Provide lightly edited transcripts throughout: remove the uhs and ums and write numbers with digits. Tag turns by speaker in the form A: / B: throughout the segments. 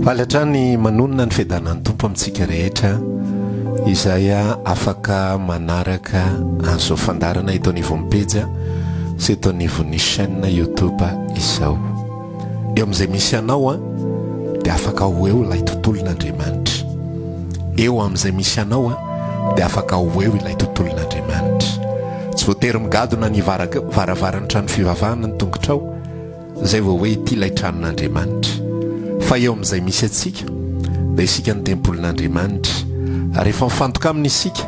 A: Faly hatrany manonona ny fiadanan'ny Tompo amintsika rehetra izay afaka manaraka an'izao fandaharana eto anivon'ny pejy sy eto anivon'ny chaîne YouTube izao. Eo amin'izay misy anao dia afaka ho eo ilay tontolon'Andriamanitra. Eo amin'izay misy anao dia afaka ho eo ilay tontolon'Andriamanitra. Tsy voatery migadona ny varavaran'ny trano fivavahana ny tongotrao izay vao hoe ity ilay tranon'Andriamanitra. Fa eo amin'izay misy antsika dia isika ny tempolin'Andriamanitra. Ary rehefa mifantoka aminy isika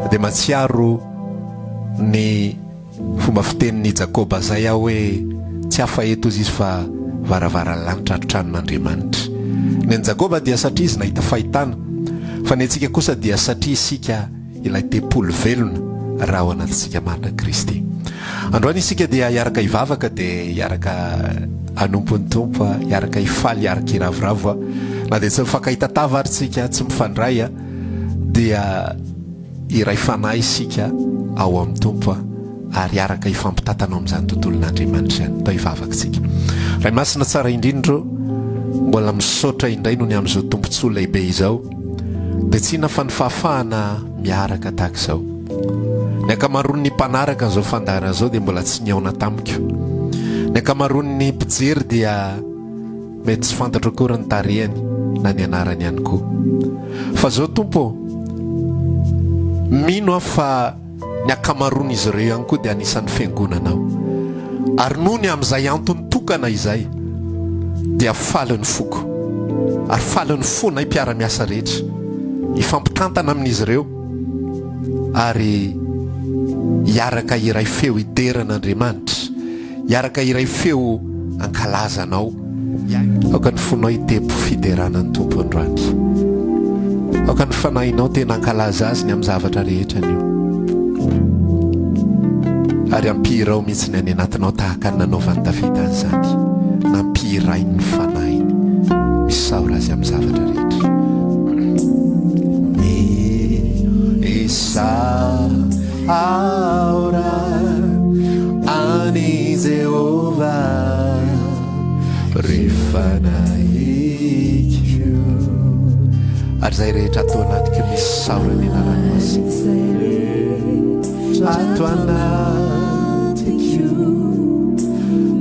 A: dia mahatsiaro ny Fomba fitenin'i Jakoba izay aho hoe, Tsy hafa eto hozy izy fa varavaran'ny lanitra ary tranon'Andriamanitra. Ny an'i Jakoba dia satria izy nahita fahitana, fa ny antsika kosa dia satria isika ilay tempoly velona raha ao anatintsika marina Kristy. Androany isika dia hiaraka hivavaka dia hiaraka hanompo ny Tompo, hiaraka hifaly, hiaraka hiravoravo. Na dia tsy mifankahita tava ary tsika, tsy mifandray dia Hiray fanahy isika ao amin'ny Tompo ary hiaraka hifampitantana ao amin'izany tontolon'Andriamanitra izany. Atao hivavaka isika. Ray Masina tsara indrindra ô, mbola misaotra indray noho ny amin'izao tombontsoa lehibe izao. Dia tsy inona fa ny fahafahana miaraka tahaka izao. Ny ankamaroan'ny mpanaraka an'izao fandaharana izao dia mbola tsy nihaona tamiko. Ny ankamaroan'ny mpijery dia Mety tsy fantatro akory ny tarehiny na ny anarany ihany koa. Fa zao Tompo ô, mino aho fa ny ankamaroan'izy ireo ihany koa dia anisan'ny fiangonanao. Ary noho ny amin'izay antony tokana izay, dia faly ny foko, ary faly ny fonay mpiara-miasa rehetra, hifampitantana amin'izy ireo, ary hiaraka hiray feo hidera an'Andriamanitra. Hiaraka hiray feo hankalaza Anao. Aoka ny fonao hitempo fiderana ny Tompo androany. Aoka ny fanahinao tena hankalaza Azy ny amin'ny zavatra rehetra anio. Ary ampihirao mihitsy ny any anatinao tahaka ny nanaovan'i Davida an'izany. Nampihirainy ny fanahiny. Misaora Azy amin'ny zavatra rehetra. Misaora an'i Jehovah ry fanahiko. Ary izay rehetra ato anatiko misaora ny anarany masina. Ato anatiko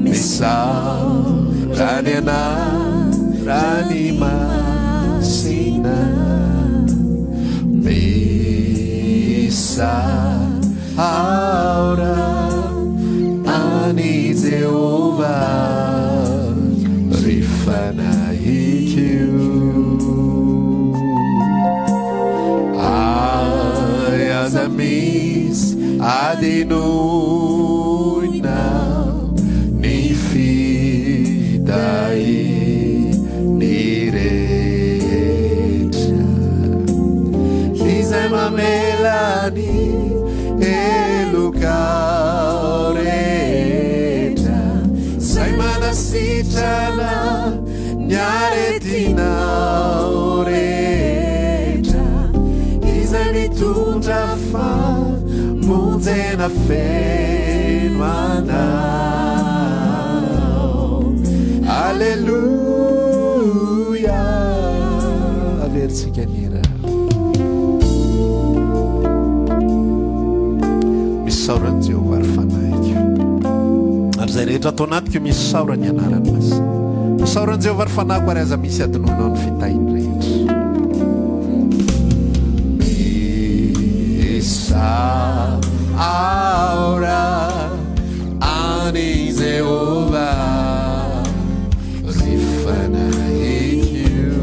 A: misaora ny anarany masina. Misaora an'i Jehovah, ry fanahiko. Ary aza misy adinoina ny fitahiany rehetra. Izay mamela ny helokao rehetra, izay manasitrana ny aretinao rehetra, izay mitondra famonjena feno anao. Aleloia! Averintsika ny hira. Misaora an'i Jehovah ry fanahiko. Ary izay rehetra ato anatiko misaora ny anarany masina. Misaora an'i Jehovah ry fanahiko ary aza misy adinoinao ny fitahiny rehetra. Misaora an'i Jehovah ry fanahiko.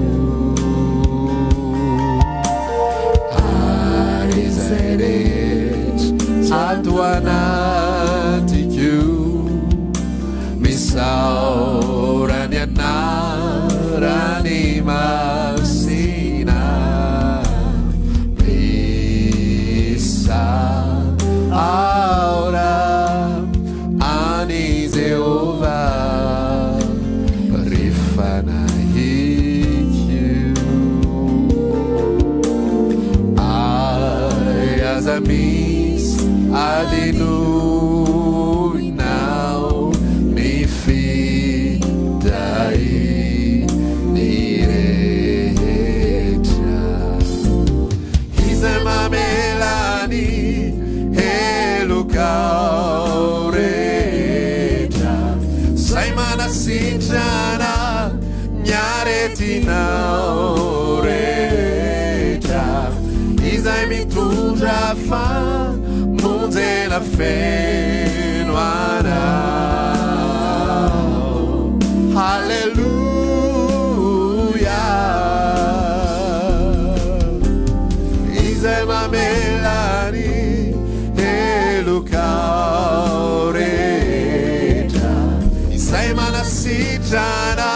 A: Ary izay rehetra ato anatiko misaora ny anarany masina. Misaora an'i Jehovah, ry fanahiko. Ary aza misy adinoinao ny fitahiany rehetra. manasitrana ny aretinao rehetra, izay mitondra famonjena feno anao. Haleloia. Izay mamela ny helokao rehetra, izay manasitrana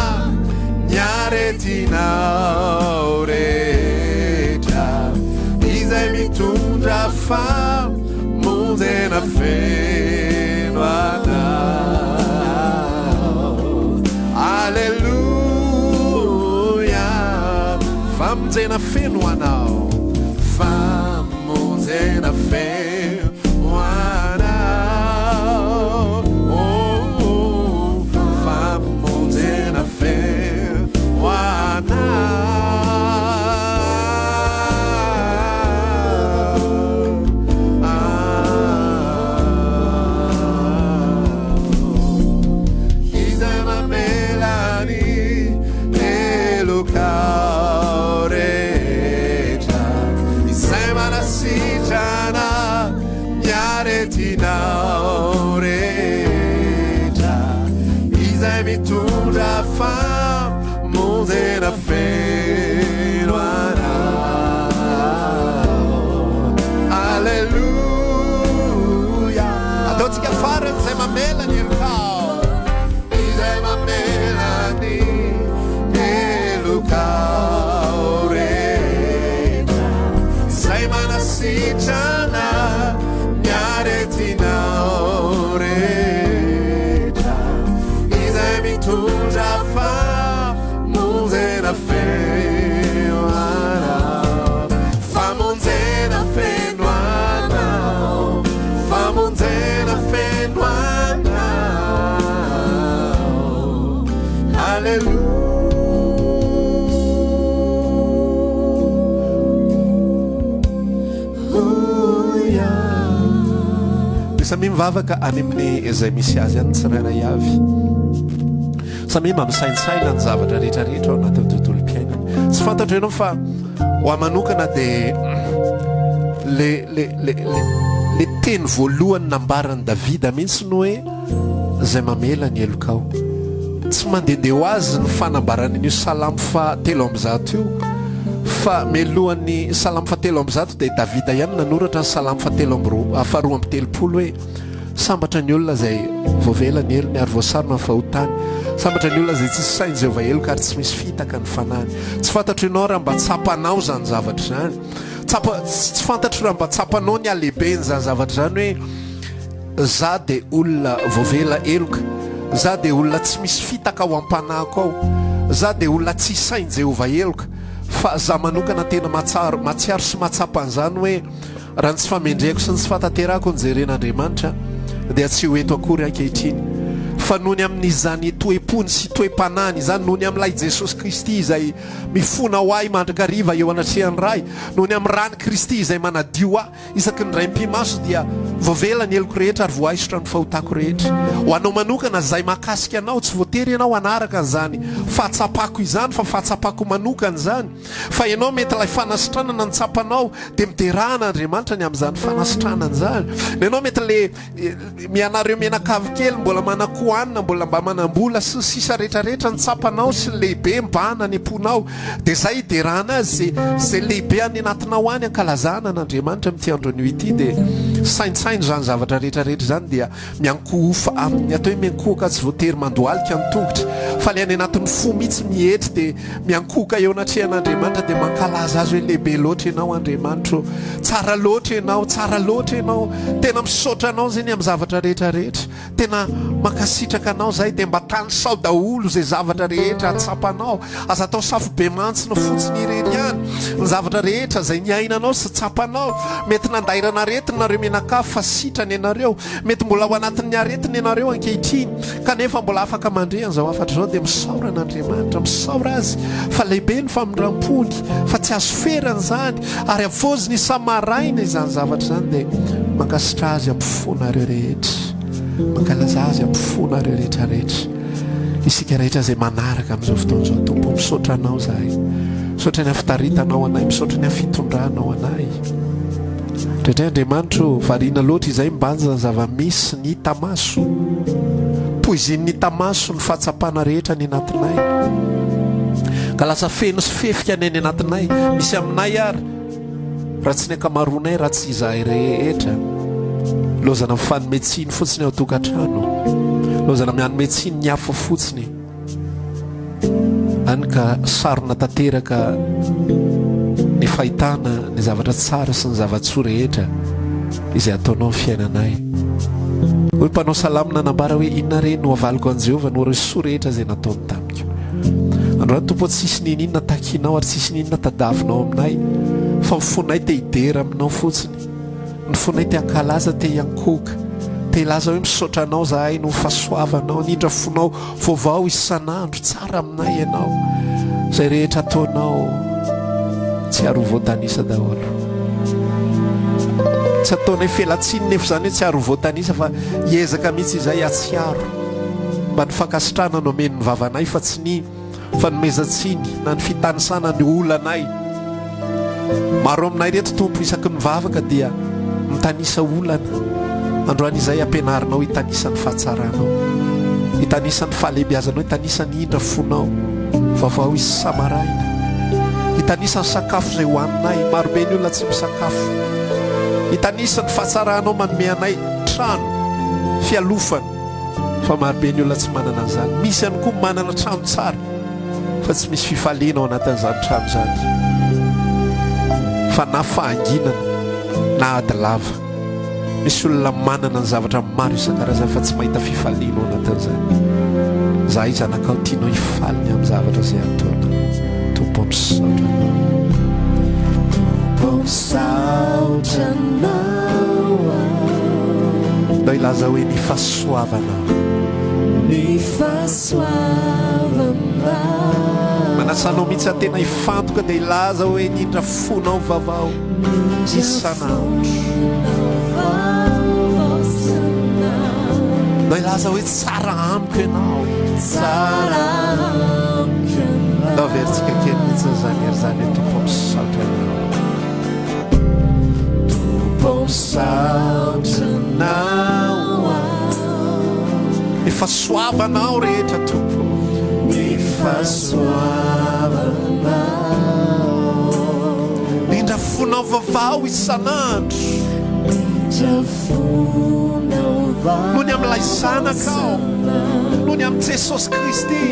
A: ny aretinao rehetra, izay mitondra famonjena feno anao. Aleloia, famonjena feno anao, famonjena feno anao, oh, famonjena feno anao. Izay mamela ny helokao rehetra, izay manasitrana ny aretinao rehetra, izay mitondra famonjena feno anao. Aleloia. Ataontsika farany izay mamela ny helokao. Izay mamela ny helokao rehetra. Izay manasitrana ny aretinao rehetra. Izay mitondra famonjena feno anao. Famonjena feno anao, famonjena feno anao. Aleloia. Dia samia mivavaka any amin'ny izay misy azy any tsirairay avy. Samia mba misaintsaina ny zavatra rehetra rehetra ao anatin'ny tontolom-piainana. Tsy fantatro ianao fa ho ahy manokana dia le le le le le teny voalohany nambaran'i Davida mihitsy no hoe izay mamela ny helokao. Tsy mandehandeha ho azy ny fanambarana an'io salamo faha 103 io fa mialohan'ny salamo faha 103 dia Davida ihany nanoratra ny salamo faha telo amby roa faha 32 hoe Sambatra ny olona izay voavela ny helony ary voasarona ny fahotany. Sambatra ny olona izay tsy sain'i Jehovah heloka ary tsy misy fitaka ny fanahiny. Tsy fantatro ianao raha mba tsapanao izany zavatra izany. Tsapa, tsy fantatro raha mba tsapanao ny halehiben'izany zavatra izany hoe za dia olona voavela heloka, za dia olona tsy misy fitaka ao am-panahiko ao, za dia olona tsy sain'i Jehovah heloka. Fa za manokana tena mahatsaro, mahatsiaro sy mahatsapa an'izany hoe Raha ny tsy famendrehako sy ny tsy fahatanterahako no jeren'Andriamanitra, dia tsy ho eto akory ankehitriny. Fa noho ny amin'izany toe-pony sy toe-panahiny izany, noho ny amin'ilay Jesosy Kristy izay mifona ho ahy mandrakariva eo anatrehan'ny Ray, noho ny amin'ny ran'i Kristy izay manadio ahy isaky ny raim-pimaso, dia voavela ny heloko rehetra ary voaisotra ny fahotako rehetra. Ho anao manokana, izay mahakasika anao, tsy voatery ianao hanaraka an'izany fahatsapako izany, fa fahatsapako manokana izany. Fa ianao mety ilay fanasitranana ny tsapanao dia miderà an'Andriamanitra ny amin'izany fanasitranana izany. Ny anao mety le mianareo mianakavy kely mbola manan-kohanina mbola mba manam-bola sy ny sisa rehetra rehetra ny tsapanao sy ny lehibe mibahana any am-ponao dia izay hiderana azy izay izay lehibe any anatinao any ankalazana an'Andriamanitra amin'ity andro anio ity dia saintsaino izany zavatra rehetra rehetra izany dia Miankohofa amin'ny atao hoe miankohoka tsy voatery mandohalika ny tongotra fa ilay any anatin'ny fo mihitsy mietry dia miankohoka eo anatrehan'Andriamanitra dia mankalaza azy hoe lehibe loatra ianao Andriamanitra ô, tsara loatra ianao, tsara loatra ianao, tena misaotra anao zay ny amin'ny zavatra rehetra rehetra, tena mankasitraka anao zahay dia mba tanisao daholo izay zavatra rehetra tsapanao, aza atao safobe mantsina fotsiny irery ihany ny zavatra rehetra izay niainanao sy tsapanao, mety nandairana aretina nareo mianakavy fa sitrana ianareo, Mety mbola ao anatin'ny aretina ianareo ankehitriny, kanefa mbola afaka mandre an'izao hafatra izao, dia misaora an'Andriamanitra, misaora Azy fa lehibe ny famindram-pony, fa tsy azo ferana izany, ary havaoziny isa-maraina izany zavatra izany, dia mankasitraha Azy amin'ny fonareo rehetra, mankalaza Azy amin'ny fonareo rehetra rehetra. Isika rehetra izay manaraka amin'izao fotoana izao, Tompo, misaotra Anao izahay. Misaotra ny amin'ny fitaritanao anay, misaotra ny amin'ny fitondranao anay. Indraindray Andriamanitra ô, variana loatra izahay mibanjina ny zava-misy sy ny hita maso. Poizinin'ny hita maso ny fahatsapana rehetra any anatinay. Ka lasa feno sy fefika ny any anatinay. Misy aminay ary, raha tsy ny ankamaroanay, raha tsy izahay rehetra. Lozana mifanome tsiny fotsiny ao an-tokantrano. Lozana mianome tsiny ny hafa fotsiny. Hany ka sarona tanteraka ny fahitana ny zavatra tsara sy ny zava-tsoa rehetra izay ataonao amin'ny fiainanay. Hoy mpanao salamo nanambara hoe, Inona re no havaliko an'i Jehovah noho ireo soa rehetra izay nataony tamiko? Androany Tompo ô, tsisy n'inon'inona takinao ary tsisy n'inon'inona tadavinao aminay, fa ny fonay te hidera aminao fotsiny. Ny fonay te hankalaza, te hiankohoka, te hilaza hoe misaotra anao zahay noho ny fahasoavanao, ny indra fonao vaovao isan'andro, tsara aminay ianao. Izay rehetra ataonao tsy ary ho voatanisa daholo. Tsy ataonay fialantsiny nefa izany hoe tsy ary ho voatanisa fa hiezaka mihitsy izay hatsiaro mba ny fankasitrahana no amen'ny vavanay fa tsy ny fanomezan-tsiny na ny fitanisana ny olanay. Maro aminay ireto Tompo isaky ny mivavaka dia mitanisa olana. Androany izay ampianarinao hitanisa ny fahatsaranao, hitanisa ny fahalehibiazanao, hitanisa ny indra fonao vaovao isa-maraina, hitanisa ny sakafo izay hohaninay, marobe ny olona tsy misakafo, hitanisa ny fahatsaranao manome anay trano, fialofana. Fa marobe ny olona tsy manana an'izany. Misy ihany koa manana trano tsara fa tsy misy fifaliana ao anatin'izany trano izany. Fa na fahanginana na ady lava. Misy olona manana ny zavatra maro isan-karazany fa tsy mahita fifaliana ao anatin'izany. Izahay zanakao tianao hifaly ny amin'ny zavatra izay ataonao. Tompo misaotra anao.
B: Tompo misaotra anao aho.
A: Ndao hilaza hoe ny fahasoavanao.
B: Ny fahasoavanao.
A: Manasa anao mihitsy aho tena hifantoka dia hilaza hoe ny indra fonao vaovao isan'andro. Ndao hilaza hoe tsara amiko ianao.
B: Tsara amiko ianao.
A: Ndao averintsika kely mihitsy izany hery izany hoe Tompo misaotra anao.
B: Tompo misaotra anao aho.
A: Ny fahasoavanao rehetra Tompo.
B: Ny fahasoavanao.
A: Indra fonao vaovao isan'andro.
B: Indra fonao vaovao.
A: Noho ny amin'ilay Zanakao. Noho ny amin'i Jesosy Kristy.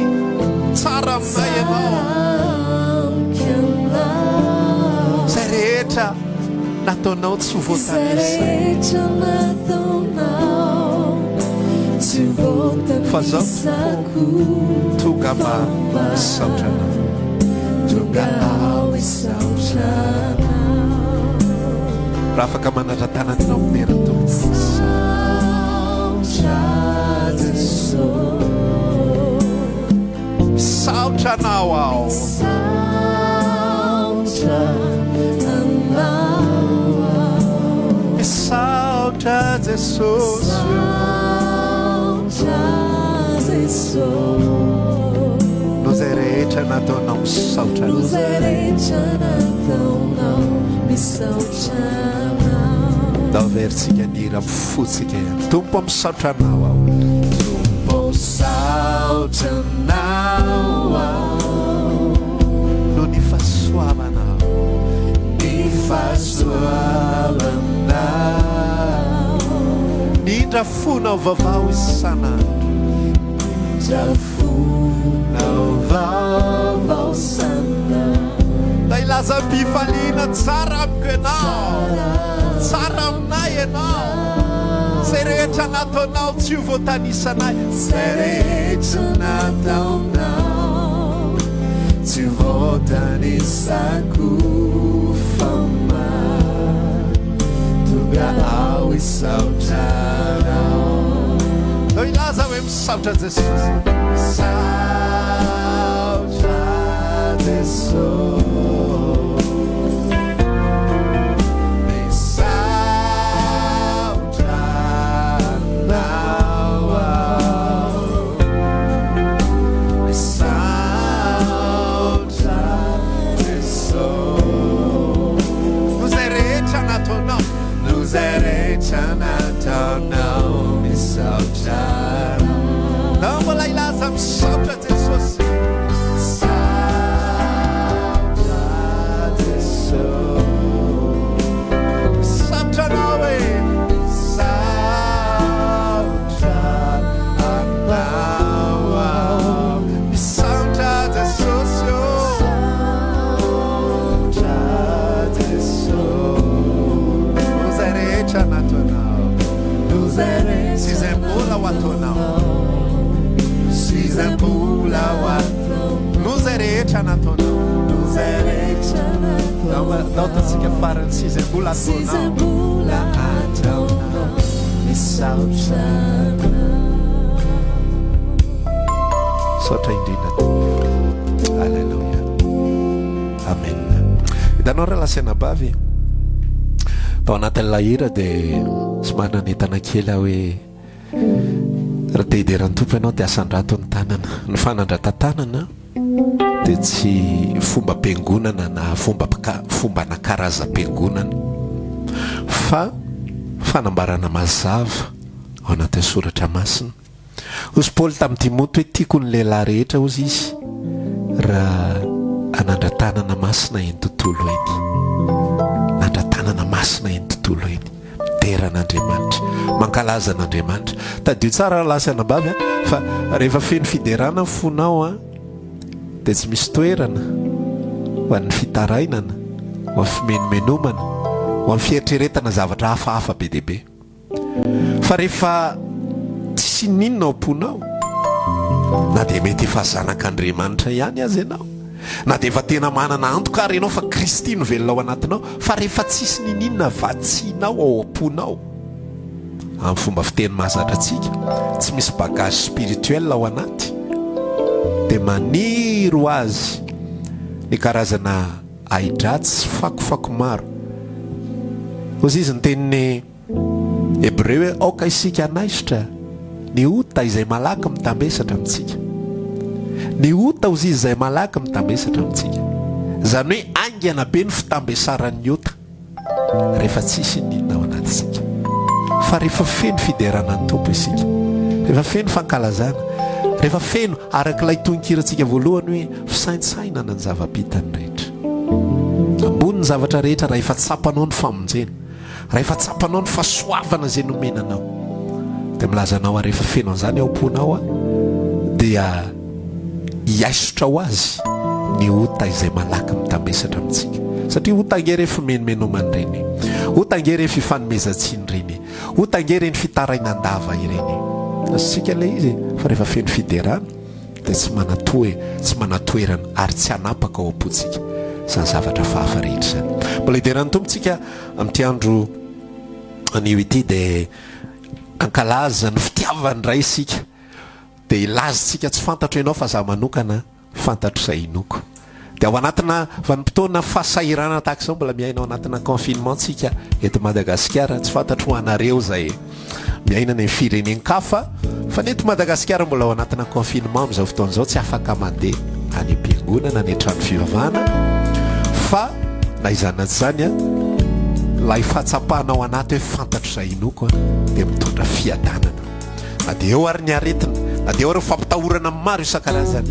A: Tsara aminay ianao. Izay rehetra nataonao tsy ho voatanisa. Fa zaho Tompo tonga mba hisaotra anao.
B: Tonga aho hisaotra anao.
A: Raha afaka manadra-tanana ianao midera ny Tompo.
B: Misaotra Jesosy.
A: Misaotra anao aho.
B: Misaotra anao aho.
A: Misaotra Jesosy.
B: Misaotra Jesosy.
A: Noho izay rehetra nataonao misaotra anao.
B: Noho izay rehetra nataonao misaotra anao.
A: Ndao averintsika ny hira amin'ny fontsika ihany. Tompo misaotra anao aho.
B: Tompo misaotra anao aho.
A: Noho ny fahasoavanao.
B: Ny fahasoavanao.
A: Ny indra fonao vaovao isan'andro.
B: Indra fonao vaovao isan'andro.
A: Mba hilaza am-pifaliana tsara amiko ianao. Tsara aminay ianao. Izay rehetra nataonao tsy ho voatanisanay.
B: Izay rehetra nataonao tsy ho voatanisako fa mahatonga aho hisaotra anao.
A: Ndao hilaza hoe misaotra Jesosy.
B: Misaotra Jesosy. Misaotra anao aho.
A: rehetra nataonao.
B: Noho izay rehetra nataonao.
A: Ndao ataontsika farany sy izay mbola
B: Sy izay mbola ataonao. Misaotra anao.
A: Misaotra indrindra Tompo. Alléluia. Amen. Hitanao rahalahy sy anabavy, tao anatin'ilay hira dia somary nanentana kely aho hoe raha te hidera ny Tompo ianao dia asandrato ny tanana. Ny fanandratan-tanana dia tsy fombam-piangonana na fomba fombana karazam-piangonana fa fanambarana mazava ao anatin'ny soratra masina. Hozy Paoly tamin'i Timoty hoe tiako ny lehilahy rehetra hozy izy raha hanandra-tanana masina eny tontolo eny. Nandra-tanana masina eny tontolo eny. Midera an'Andriamanitra. Mankalaza an'Andriamanitra. Tadidio tsara rahalahy sy anabavy a, fa rehefa feno fiderana ny fonao a, dia tsy misy toerana ho an'ny fitarainana, ho an'ny fimenomenomana, ho an'ny fieritreretana zavatra hafahafa be dia be. Fa rehefa tsisy inoninona ao am-ponao, na dia mety efa zanak'Andriamanitra ihany aza ianao, na dia efa tena manana antoka ary ianao fa Kristy no velona ao anatinao, fa rehefa tsisy ninoninona vatsianao ao am-ponao, amin'ny fomba fiteny mahazatra antsika, tsy misy bagage spirituel ao anaty, dia maniry ho azy ny karazana ahi-dratsy sy fakofako maro. Hozy izy niteny ny Hebreo hoe, Aoka isika hanaisotra ny ota izay malaky mitambesatra amintsika. Ny ota, hozy izy, izay malaky mitambesatra amintsika. Izany hoe haingana be ny fitambesaran'ny ota rehefa tsisy inona ao anatintsika. Fa rehefa feno fiderana ny Tompo isika, rehefa feno fankalazana, rehefa feno araka ilay tononkirantsika voalohany hoe, Fisaintsainana ny zava-bitany rehetra. Ambony ny zavatra rehetra raha efa tsapanao ny famonjena, raha efa tsapanao ny fahasoavana izay nomena anao. Dia milaza anao aho rehefa feno an'izany ao am-ponao aho dia hiaisotra ho azy ny ota izay malaky mitambesatra amintsika. Satria ota ange re fimenomenomana ireny e. Ota ange re fifanomezan-tsiny ireny e. Ota ange ireny fitarainan-dava ireny e. Azontsika ilay izy e, fa rehefa feno fiderana. dia tsy manan-toe, tsy manan-toerana ary tsy hanapaka ao am-pontsika izany zavatra hafahafa rehetra izany. Mbola hidera ny Tompo tsika amin'ity andro anio ity dia hankalaza ny fitiavany indray isika. Dia hilaza isika tsy fantatro ianao fa za manokana fantatro izay inoako. Dia ao anatina vanim-potoana fahasahiranana tahaka izao, mbola miaina ao anatina confinement tsika eto Madagasikara, tsy fantatro ho anareo izay miaina any amin'ny firenen-kafa, fa ny eto Madagasikara mbola ao anatina confinement amin'izao fotoana izao, tsy afaka mandeha any am-piangonana, any an-trano fivavahana, fa na izany na tsy izany, ilay fahatsapana ao anaty hoe fantatro izay inoako dia mitondra fiadanana. Na dia eo ary ny aretina, na dia eo ary ny fampitahorana maro isan-karazany,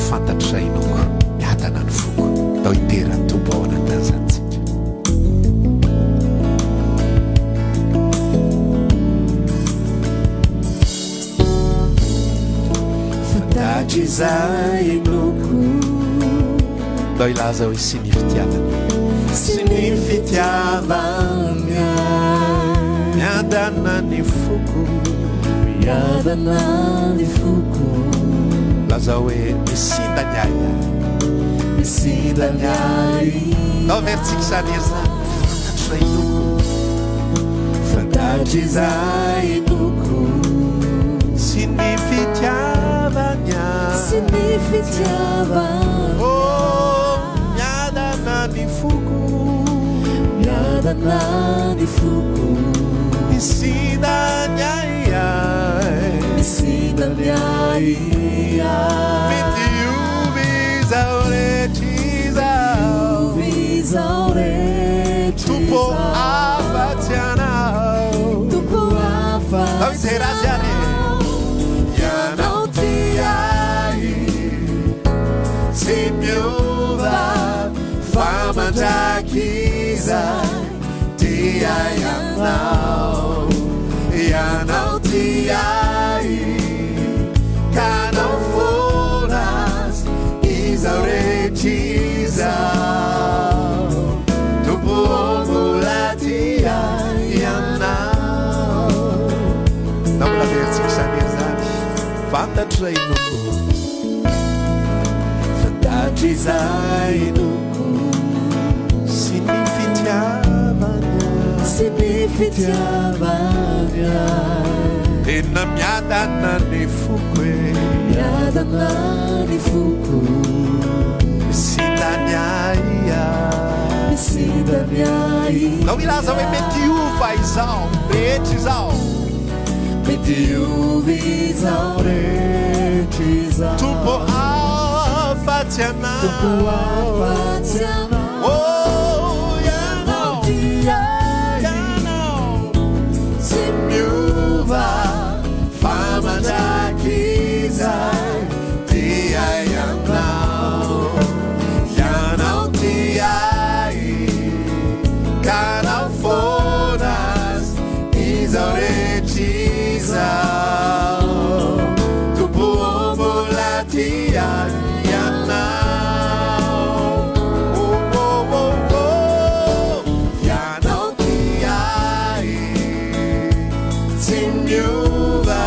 A: fantatr'izay inoako, miadana ny foko. Ndao hidera ny Tompo ao anatin'izany tsika.
B: Fantatr'izay inoako.
A: Ndao hilaza hoe sy ny fitiavany.
B: Sy ny fitiavany ahy.
A: Miadana ny foko.
B: Miadana ny foko.
A: Lazao hoe misinda ny ahiahy.
B: Misinda ny ahiahy.
A: Ndao averintsika izany hira izany. Fantatr'izay inoako.
B: Fantatr'izay inoako.
A: Sy ny fitiavany ahy.
B: Sy ny fitiavany ahy.
A: Oh, miadana ny foko.
B: Miadana ny foko.
A: Misinda ny ahiahy.
B: Misinda ny ahiahy.
A: Mety hiova izao rehetra izao.
B: Mety hiova izao rehetra izao.
A: Tompo afa-tsy Anao.
B: Tompo afa-tsy
A: Ndao hidera Azy ary e.
B: Ianao tia ahy
A: tsy miova fa mandrakizay tia Ianao. Ianao tia ahy ka anao foana izao rehetra izao. Tompo ô mbola tia Ianao. Na mbola averintsika izany hira izany. Fantatro izay inoako.
B: Fantatro Rehetra izay inoako.
A: Sy ny fitiavany ahy.
B: Sy ny fitiavany ahy.
A: Tena miadana ny foko e.
B: Miadana ny foko.
A: Misinda ny ahiahy.
B: Misinda ny ahiahy.
A: Ndao hilaza hoe mety hiova izao rehetra izao.
B: Mety hiova izao rehetra izao.
A: Tompo afa-tsy Anao.
B: Tompo afa-tsy Anao.
A: Oh, Ianao.
B: Tia ahy.
A: Ianao.
B: Tsy miova
A: fa mandrakizay. Tia Ianao. Ianao tia ahy. Ka anao foana izao rehetra izao. Tompo ô, mbola tia Ianao. Oh, oh, oh, oh. Ianao tia ahy. Tsy miova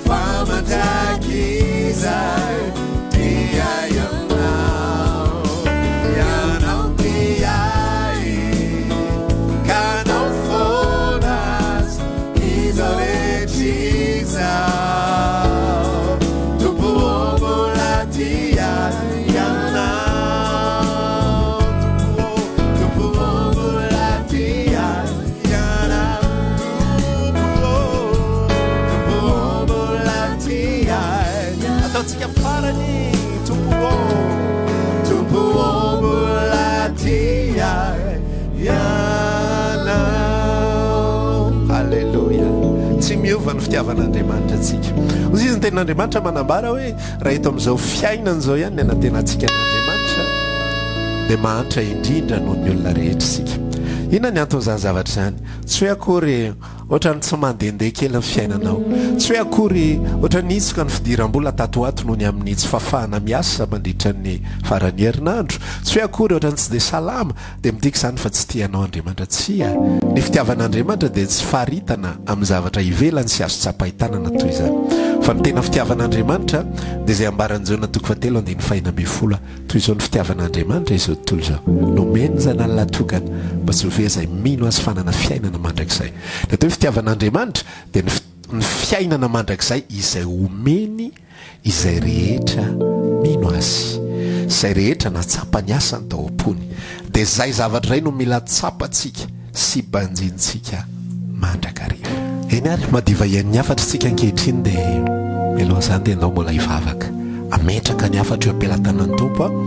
A: fa mandrakizay. Tia Ianao. Ianao tia ahy. Ka anao foana izao rehetra izao. Tompo ô, mbola tia Ianao. Tompo ô, Tompo ô, mbola tia Ianao. Tompo ô, Tompo ô, mbola tia. Ataontsika farany, Tompo ô, Tompo ô, mbola tia Ianao. Haleloia. Tsy miova ny fitiavan'Andriamanitra antsika. Hoy izy ny tenin'Andriamanitra manambara hoe raha eto amin'izao fiainana izao ihany ny anantenantsika an'Andriamanitra dia mahantra indrindra noho ny olona rehetra isika. Inona ny anton'izany zavatra izany? Tsy hoe akory ohatran'ny tsy mandehandeha kely ny fiainanao. Tsy hoe akory ohatran'ny hitsoka ny fidiram-bola tato ho ato noho ny amin'ny tsy fahafahana miasa mandritra ny faran'ny herinandro. Tsy hoe akory ohatran'ny tsy dia salama Dia midika izany fa tsy tia anao Andriamanitra? Tsia! Ny fitiavan'Andriamanitra dia tsy faritana amin'ny zavatra ivelany sy azo tsapain-tanana toy izany. Fa ny tena fitiavan'Andriamanitra dia izay ambaran'i Jaona toko fahatelo andininy fahena ambinifolo, Toy izao ny fitiavan'Andriamanitra izao tontolo izao, nomeny ny Zanany lahy tokana, mba tsy ho very izay mino Azy fa hanana fiainana mandrakizay. Ny atao hoe fitiavan'Andriamanitra dia ny ny fiainana mandrakizay izay omeny izay rehetra mino Azy, izay rehetra nahatsapa ny asany tao am-pony. Dia izay zavatra izay no mila tsapantsika sy banjinintsika mandrakariva. Eny ary, madiva hihaino ny hafatra isika ankehitriny dia mialohan'izany dia ndao mbola hivavaka. Hametraka ny hafatra eo am-pelatanan'ny Tompo aho,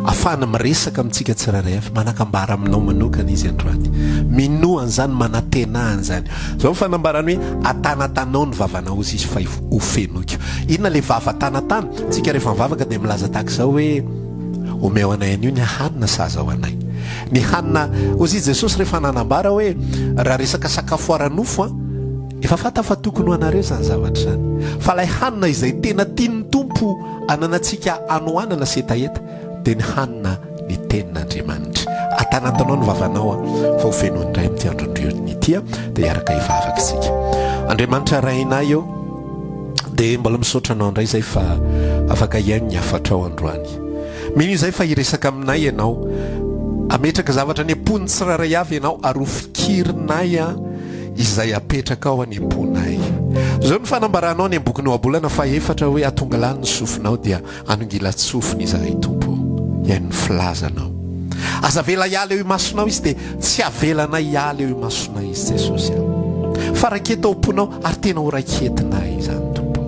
A: ahafahana miresaka amintsika tsirairay avy, manan-kambara aminao manokana Izy androany. Minoa an'izany, manantenà an'izany. Izao ny fanambarany hoe, Atanatanao ny vavanao hozy izy fa ho fenoiko. Inona ilay vava atanatana? Tsika rehefa mivavaka dia milaza tahaka izao hoe, Omeo anay anio ny hanina sahaza ho anay. Ny hanina, hozy i Jesosy rehefa nanambara hoe, raha resaka sakafo ara-nofo an, efa fantany fa tokony ho anareo izany zavatra izany. Fa ilay hanina izay tena tian'ny Tompo ananantsika hanoanana sy hetaheta dia ny hanina ny tenin'Andriamanitra. Atanatanao ny vavanao an, fa ho fenoiny indray amin'ity androndriony ity an, dia hiaraka hivavaka isika. Andriamanitra Rainay ô, dia mbola misaotra Anao indray izay fa afaka hihaino ny hafatrao androany. Mino izay fa hiresaka aminay Ianao. Hametraka zavatra any am-pon'ny tsirairay avy Ianao ary ho fikirinay an, izay apetrakao any am-ponay. Izao no fanambaranao any am-bokin'ny Ohabolana fahefatra hoe, Atongalano ny sofinao dia Anongilan-tsofina izahay Tompo ô, hihaino ny filazanao. Aza avela hiala eo imasonao izy dia tsy avelanay hiala eo imasonay izy Jesosy a. Fa raiketo ao am-ponao ary tena ho raiketinay izany Tompo ô.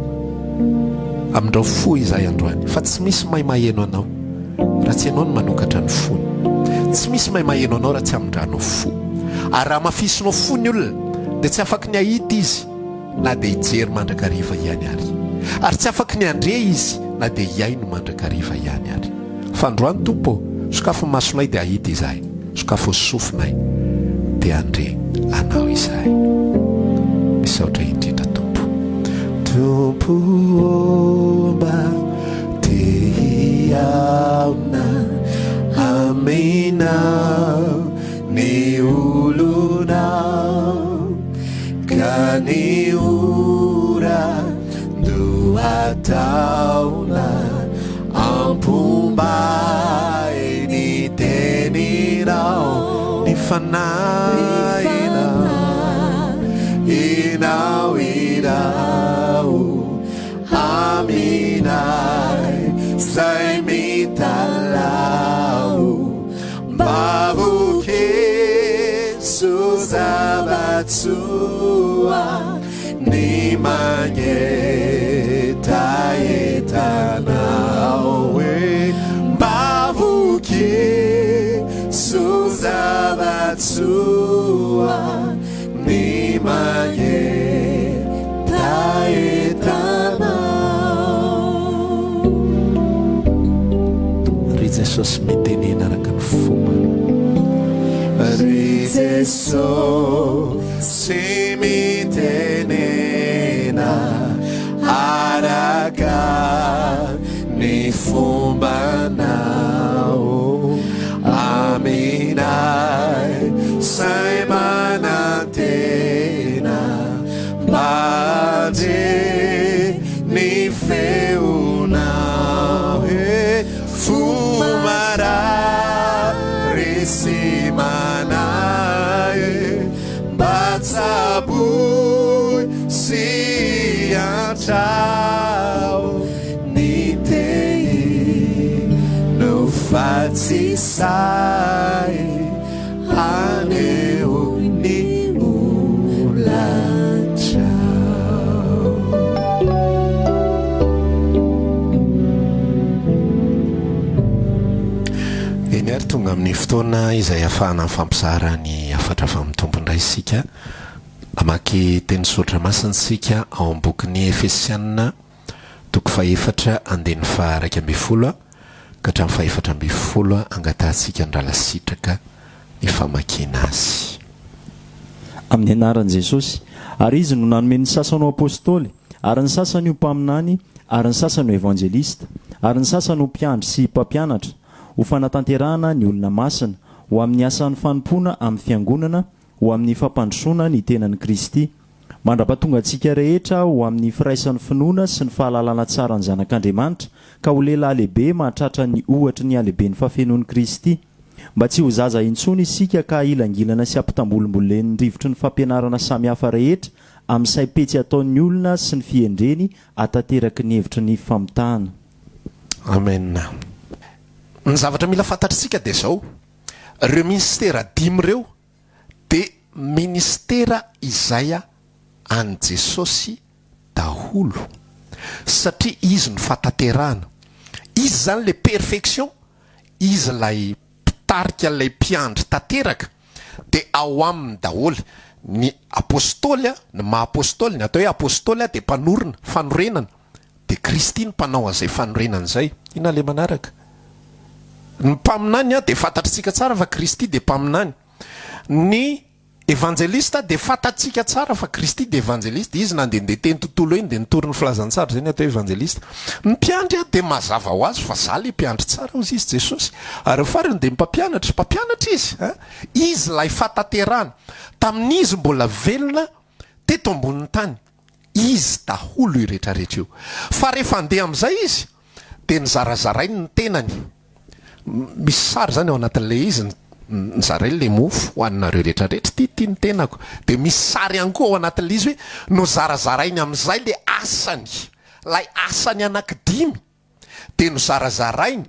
A: Amindrao fo izahay androany fa tsy misy mahay maheno anao raha tsy ianao no manokatra ny fony. Tsy misy mahay maheno anao raha tsy amindranao fo. Ary raha hamafisinao fo ny olona dia tsy afaky ny hahita izy. na dia hijery mandrakariva ihany ary. Ary tsy afaky ny handre izy na dia hihaino mandrakariva ihany ary. Fa androany, Tompo ô, sokafy ny masonay dia hahita izahay, sokafy ny sofinay dia handre Anao izahay. Misaotra indrindra, Tompo. Tompo ô, mba te hihaona aminao ny olonao. Ka ny ora no ataona ampomba. Fanahinao, Inao Inao aminay zay mitalaho mba vokeso zava-tsoa ny mangetahetanao hoe mba vokeso zava-tsoa ny mangetahetanao. Ry Jesosy mitenena araka ny fomba. Ry Jesosy mitenena araka ny fombanao aminay zay manantena mba handre ny feonao he fo marary sy manahy Mba tsaboy sy antrao ny tehino fa tsy sahy haneho ny holatrao. Eny ary tonga amin'ny fotoana izay ahafahana mifampizara ny hafatra avy amin'ny Tompo indray isika. Hamaky teny soratra masina isika ao amin'ny bokin'ny Efesiana toko fahefatra andininy faha-11 ka hatramin'ny faha-14 angatahantsika ny Rahalahy Sitraka ny famakiana azy.
B: Amin'ny anaran'i Jesosy. Ary Izy no nanome ny sasany ho apostoly, ary ny sasany ho mpaminany, ary ny sasany ho evanjelista, ary ny sasany ho mpiandry sy mpampianatra, ho fanatanterahana ny olona masina, ho amin'ny asan'ny fanompoana amin'ny fiangonana, ho amin'ny fampandrosoana ny tenan'i Kristy, mandra-pahatonga antsika rehetra ho amin'ny firaisan'ny finoana sy ny fahalalana tsara ny Zanak'Andriamanitra, ka ho lehilahy lehibe mahatratra ny ohatry ny halehiben'ny fahafenoan'i Kristy. Mba tsy ho zaza intsony isika ka ahilangilana sy ampitambolimbolen'ny rivotry ny fampianarana samihafa rehetra amin'ny saim-petsy ataon'ny olona sy ny fihendreny ahatanteraky ny hevitry ny famitahana.
A: Amen. Ny zavatra mila fantatr'isika dia izao, ireo minisitera dimy ireo dia minisitera izay an'i Jesosy daholo satria Izy no fatanterahana. Izy izany ilay perfection, Izy ilay mpitarika ilay mpiandry tanteraka dia ao aminy daholo ny apostoly, ny maha apostoly, ny atao hoe apostoly dia mpanorina, fanorenana. Dia Kristy no mpanao an'izay fanorenana izay. Inona ilay manaraka? Ny mpaminany dia fantatritsika tsara fa Kristy dia mpaminany. Ny evanjelista dia fantatsika tsara fa Kristy dia evanjelista. Izy nandehandeha teny tontolo eny dia nitory ny filazantsara, izay ny atao hoe evanjelista. Ny mpiandry dia mazava ho azy fa za ilay mpiandry tsara hozy izy Jesosy. Ary ny farany dia ny mpampianatra, mpampianatra izy. Izy ilay fahatanterahana. Tamin'izy mbola velona teto ambonin'ny tany. Izy daholo io retraretra io. Fa rehefa handeha amin'izay izy dia nizarazarainy ny tenany. Misy sary izany ao anatin'ilay izy, nizarainy ilay mofo ho anareo retraretra, ity ity ny tenako. Dia misy sary ihany koa ao anatin'ilay izy hoe nozarazarainy amin'izay ilay asany, ilay asany anankidimy. dia nozarazarainy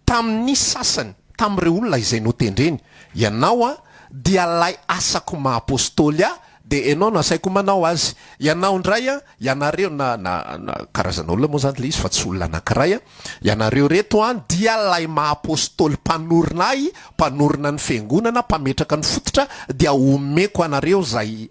A: tamin'ny sasany tamin'ireo olona izay notendreny, Ianao an, dia ilay asako maha apostoly ahy, dia ianao no asaiko manao azy. Ianao indray an, ianareo, na, na, na karazana olona moa izany ilay izy fa tsy olona anankiray an, ianareo ireto an, dia ilay maha apostoly mpanorina ahy, mpanorina ny fiangonana, mpametraka ny fototra, dia omeko anareo izay,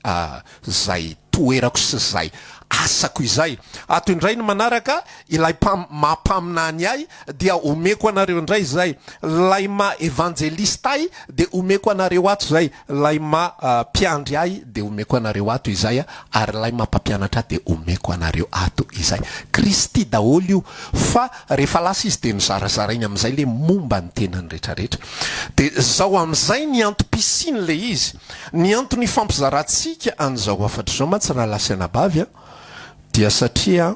A: izay toerako sy izay asako izay. Ato indray ny manaraka, ilay mpam, maha mpaminany ahy dia omeko anareo indray izay, ilay maha evanjelista ahy dia omeko anareo ato izay, ilay maha mpiandry ahy dia omeko anareo ato izay, ary ilay maha mpampianatra ahy dia omeko anareo ato izay. Kristy daholo io, fa rehefa lasa izy dia nozarazarainy amin'izay ilay momba ny tenany rehetrarehetra. Dia izao amin'izay ny antom-pisian'ilay izy. Ny antony ifampizarantsika an'izao hafatra izao mantsy rahalahy sy anabavy a, dia satria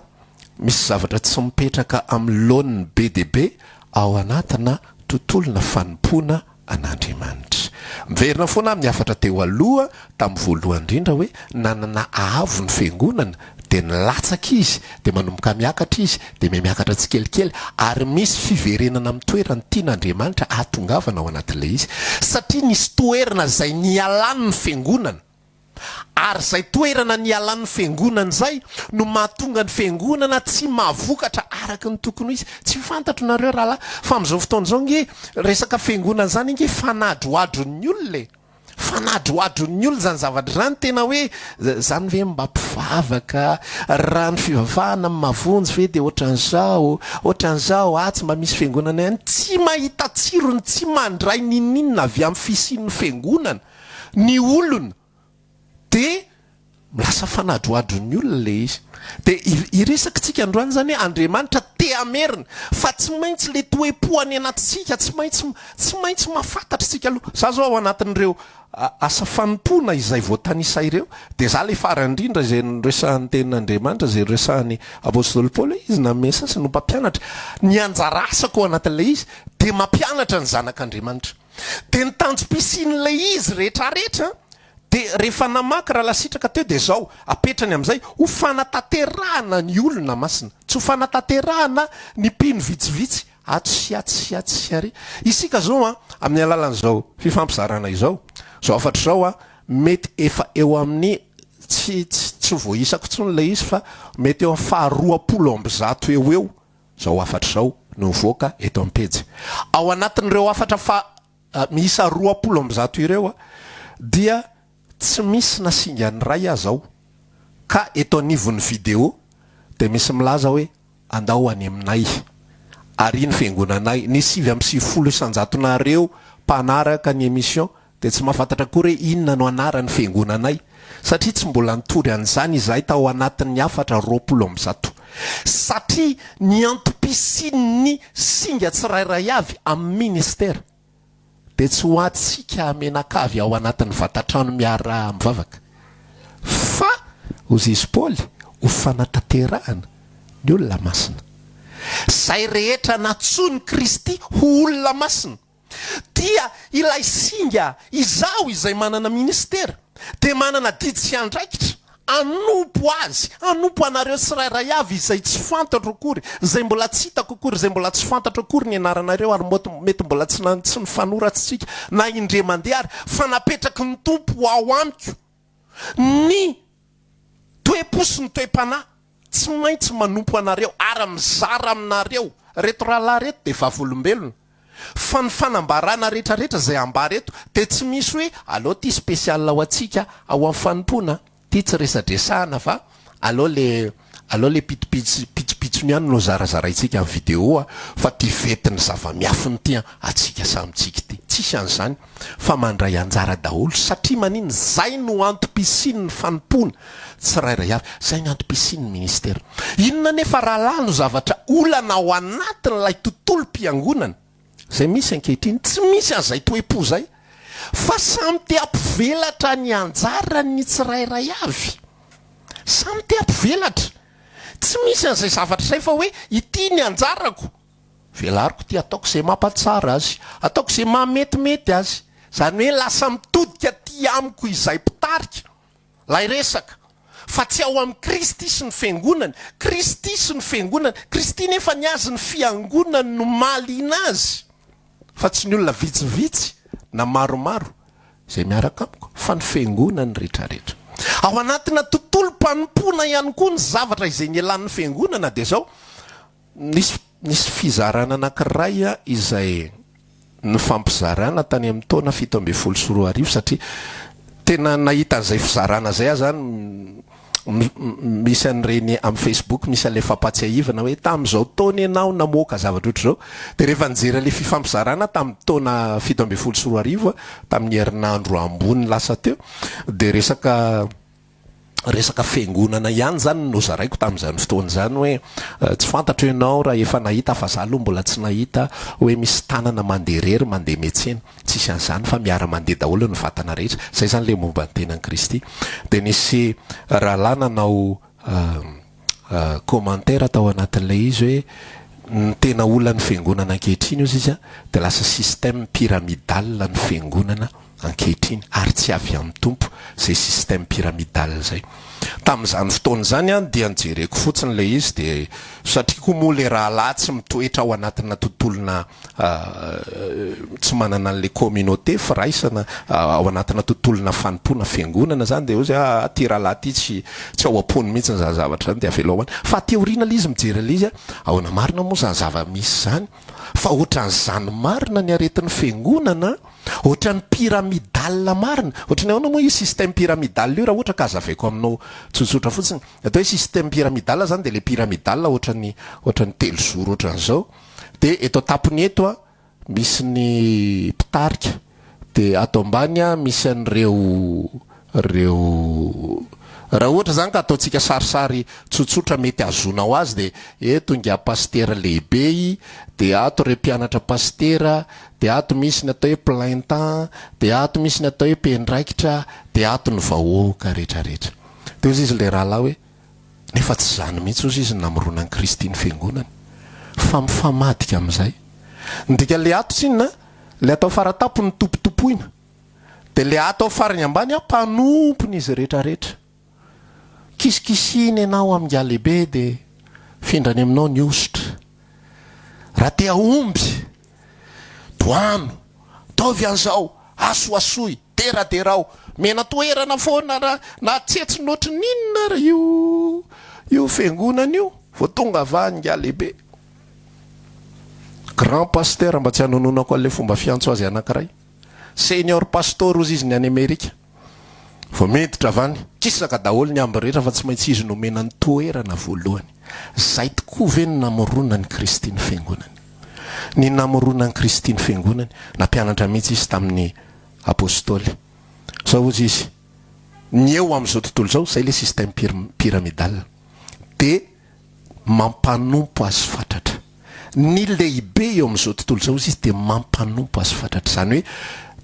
A: misy zavatra tsy mipetraka amin'ny laoniny be dia be ao anatina tontolona fanompoana an'Andriamanitra. Miverina foana amin'ny hafatra teo aloha tamin'ny voalohany indrindra hoe nanana haavo ny fiangonana dia nilatsaka izy dia manomboka miakatra izy dia mihamiakatra tsikelikely ary misy fiverenana amin'ny toerany tian'Andriamanitra hahatongavana ao anatin'ilay izy satria nisy toerana izay nialan'ny fiangonana Ary izay toerana nialan'ny fiangonana izay no mahatonga ny fiangonana tsy mahavokatra araka ny tokony ho izy. Tsy fantatro nareo rahalahy fa amin'izao fotoana izao ange resaka fiangonana izany ange fanadroadron'ny olona e! Fanadroadron'ny olona izany zavatra izany, tena hoe izany ve mba mpivavaka, raha ny fivavahana no mahavonjy ve dia ohatran'izao, ohatran'izao, atsy mba misy fiangonana ihany, tsy mahita tsirony, tsy mandray n'inon'inona avy amin'ny fisian'ny fiangonana. ny olona dia lasa fanadroadron'ny olona ilay izy. Dia hiresaka tsika androany izany hoe Andriamanitra te hamerina fa tsy maintsy ilay toe-po any anatintsika tsy maintsy tsy maintsy mahafantatra isika aloha. Za zao ao anatin'ireo asa fanompoana izay voatanisa ireo dia za ilay farany indrindra izay noresahan'ny tenin'Andriamanitra izay noresahan'ny Apostoly Paoly hoe izy nanome sasany ho mpampianatra. Ny anjara asako ao anatin'ilay izy dia mampianatra ny zanak'Andriamanitra. Dia ny tanjom-pisian'ilay izy rehetrarehetra dia rehefa namaky Rahalahy Sitraka teo dia izao, apetrany amin'izay, ho fanatanterahana ny olona masina, tsy ho fanatanterahana ny mpino vitsivitsy atsy sy atsy sy atsy sy ary. Isika izao an, amin'ny alalan'izao fifampizarana izao, izao hafatra izao an, mety efa eo amin'ny, tsy, tsy, tsy voaisako intsony ilay izy fa mety eo amin'ny faha 120 eo ho eo Izao hafatra izao no mivoaka eto amin'ny pejy. Ao anatin'ireo hafatra fa miisa 120 ireo dia tsy misy na singany iray aza ao ka eto anivon'ny video dia misy milaza hoe andao any aminay ary ny fiangonanay. Ny 99 isan-jatonareo mpanaraka ny émission Dia tsy mahafantatra akory hoe inona no anaran'ny fiangonanay, satria tsy mbola nitory an'izany izahay tao anatin'ny hafatra 120. Satria ny antom-pisian'ny singa tsirairay avy amin'ny ministera dia tsy ho antsika menakavy ao anatin'ny vatan-trano miara-mivavaka, fa, hozy izy Paoly, ho fanatanterahana ny olona masina. Izay rehetra nantsoin'i Kristy ho olona masina. Dia ilay singa izaho izay manana ministera dia manana adidy sy andraikitra hanompo azy, hanompo anareo tsirairay avy izay tsy fantatro akory, izay mbola tsy hitako akory, izay mbola tsy fantatro akory ny anaranareo ary mety mbola tsy tsy nifanoratsy isika na indray mandeha ary fa napetraky ny Tompo ao amiko ny toe-po sy ny toe-panahy. Tsy maintsy manompo anareo ary mizara aminareo reto rahalahy reto dia vavolombelona fa ny fanambarana rehetra rehetra izay ambara eto dia tsy misy hoe aleo ty spécial ho antsika ao amin'ny fanompoana ty tsy resadresahana fa aleo le aleo le pitopitsy pitsopitsony ihany no zarazaraintsika amin'ny vidéo fa ty fetin'ny zava-miafina ity an antsika samy tsika ity tsisy an'izany fa mandray anjara daholo satria maninona izay no antom-pisian'ny fanompoana tsirairay avy, izay ny antom-pisian'ny ministera. Inona anefa rahalahy no zavatra olana ao anatin'ilay tontolom-piangonana izay misy ankehitriny? Tsy misy an'izay toe-po izay fa samy te hampivelatra ny anjarany ny tsirairay avy. Samy te hampivelatra. Tsy misy an'izay zavatra izay fa hoe ity ny anjarako. Velariko ity, ataoko izay mampatsara azy, ataoko izay mahametimety azy. Izany hoe lasa mitodika aty amiko izay mpitarika ilay resaka, fa tsy ao amin'i Kristy sy ny Fiangonany. Kristy sy ny Fiangonany. Kristy nefa ny azy ny Fiangonany no mahaliana azy, fa tsy ny olona vitsivitsy na maromaro izay miaraka amiko, fa ny Fiangonany rehetrarehetra. Ao anatina tontolom-panompoana ihany koa ny zavatra izay nialan'ny Fiangonana dia izao, Nisy nisy fizarana anankiray izay nifampizarana tany amin'ny taona 2017 satria tena nahita an'izay fizarana izay aho zany misy an'ireny amin'ny Facebook misy an'ilay fampahatsiahivana hoe tamin'izao taona ianao namoaka zavatra ohatr'izao dia rehefa nijery an'ilay fifampizarana tamin'ny taona 2017 tamin'ny herinandro ambony lasa teo dia resaka resaka fiangonana ihany izany no nozaraiko tamin'izany fotoana izany hoe tsy fantatro ianao raha efa nahita fa za aloha mbola tsy nahita hoe misy tanana mandeha irery mandeha miantsena, tsisy an'izany fa miara mandeha daholo ny vatana rehetra, zay izany le momba ny tenan'i Kristy. Dia nisy rahalahy nanao commentaire tao anatin'ilay izy hoe ny tena olan'ny fiangonana ankehitriny hozy izy dia lasa système pyramidal ny fiangonana. ankehitriny ary tsy avy amin'ny Tompo izay système pyramidal izay. Tamin'izany fotoana izany an dia nojereko fotsiny ilay izy dia satria koa moa ilay rahalahy tsy mitoetra ao anatina tontolona tsy manana an'ilay communauté, firaisana, ao anatina tontolona fanompoana fiangonana izany dia hozy ah ity rahalahy ity tsy tsy ao am-pony mihitsy izany zavatra izany dia avelao any. Fa aty aoriana ilay izy mijery an'ilay izy ahoana marina moa izany zava-misy izany fa ohatran'izany marina ny aretin'ny fiangonana an! Ohatran'ny pyramidal marina. Ohatran'ny ahoana moa io système pyramidal io raha ohatra ka hazavaiko aminao tsotsotra fotsiny. Atao hoe système pyramidal zany dia ilay pyramidal ohatran'ny ohatran'ny telozoro ohatran'izao. Dia eto an-tampony eto an, misy ny mpitarika. Dia ato ambany an, misy an'ireo ireo raha ohatra zany ka ataontsika sarisary tsotsotra mety hahazoanao azy dia eto ingahy pasitera lehibe i, dia ato ireo mpianatra pasitera, dia ato misy ny atao hoe plein temps, dia ato misy ny atao hoe mpiandraikitra, dia ato ny vahoaka retraretra. Dia hozy izy ilay rahalahy hoe, nefa tsy izany mihitsy hozy izy ny namoronan'i Kristy ny fiangonany, fa mifamadika amin'izay. Ny dikan'ilay ato tsinona, ilay atao faratampony tompotompoina. Dia le ato ao farany ambany aho mpanompony izy rehetra rehetra. Kisikisihina ianao amin'ingahy lehibe dia findrany aminao ny hosotra. Raha te hahomby, doano, ataovy an'izao, asoasoy, deraderao, mena toerana foana raha na tsetsina ohatry ny inona ary io io fiangonana io vao tonga avy any ingahy lehibe. Grand pasteur mba tsy hanononako an'ilay fomba fiantso azy anankiray. Senior pastor ozy izy ny any Amerika. Vao miditra avy any, kisaka daholo ny amby rehetra fa tsy maintsy izy no omena ny toerana voalohany. Zay tokoa ve ny namoronan'i Kristy ny fiangonany? Ny namoronan'i Kristy ny fiangonany, nampianatra mihitsy izy tamin'ny apostoly. Zao ozy izy, ny eo amin'izao tontolo izao, zay le système pyramidal, dia mampanompo azy fatratra. Ny lehibe eo amin'izao tontolo izao izy dia mampanompo azy fatratra. Izany hoe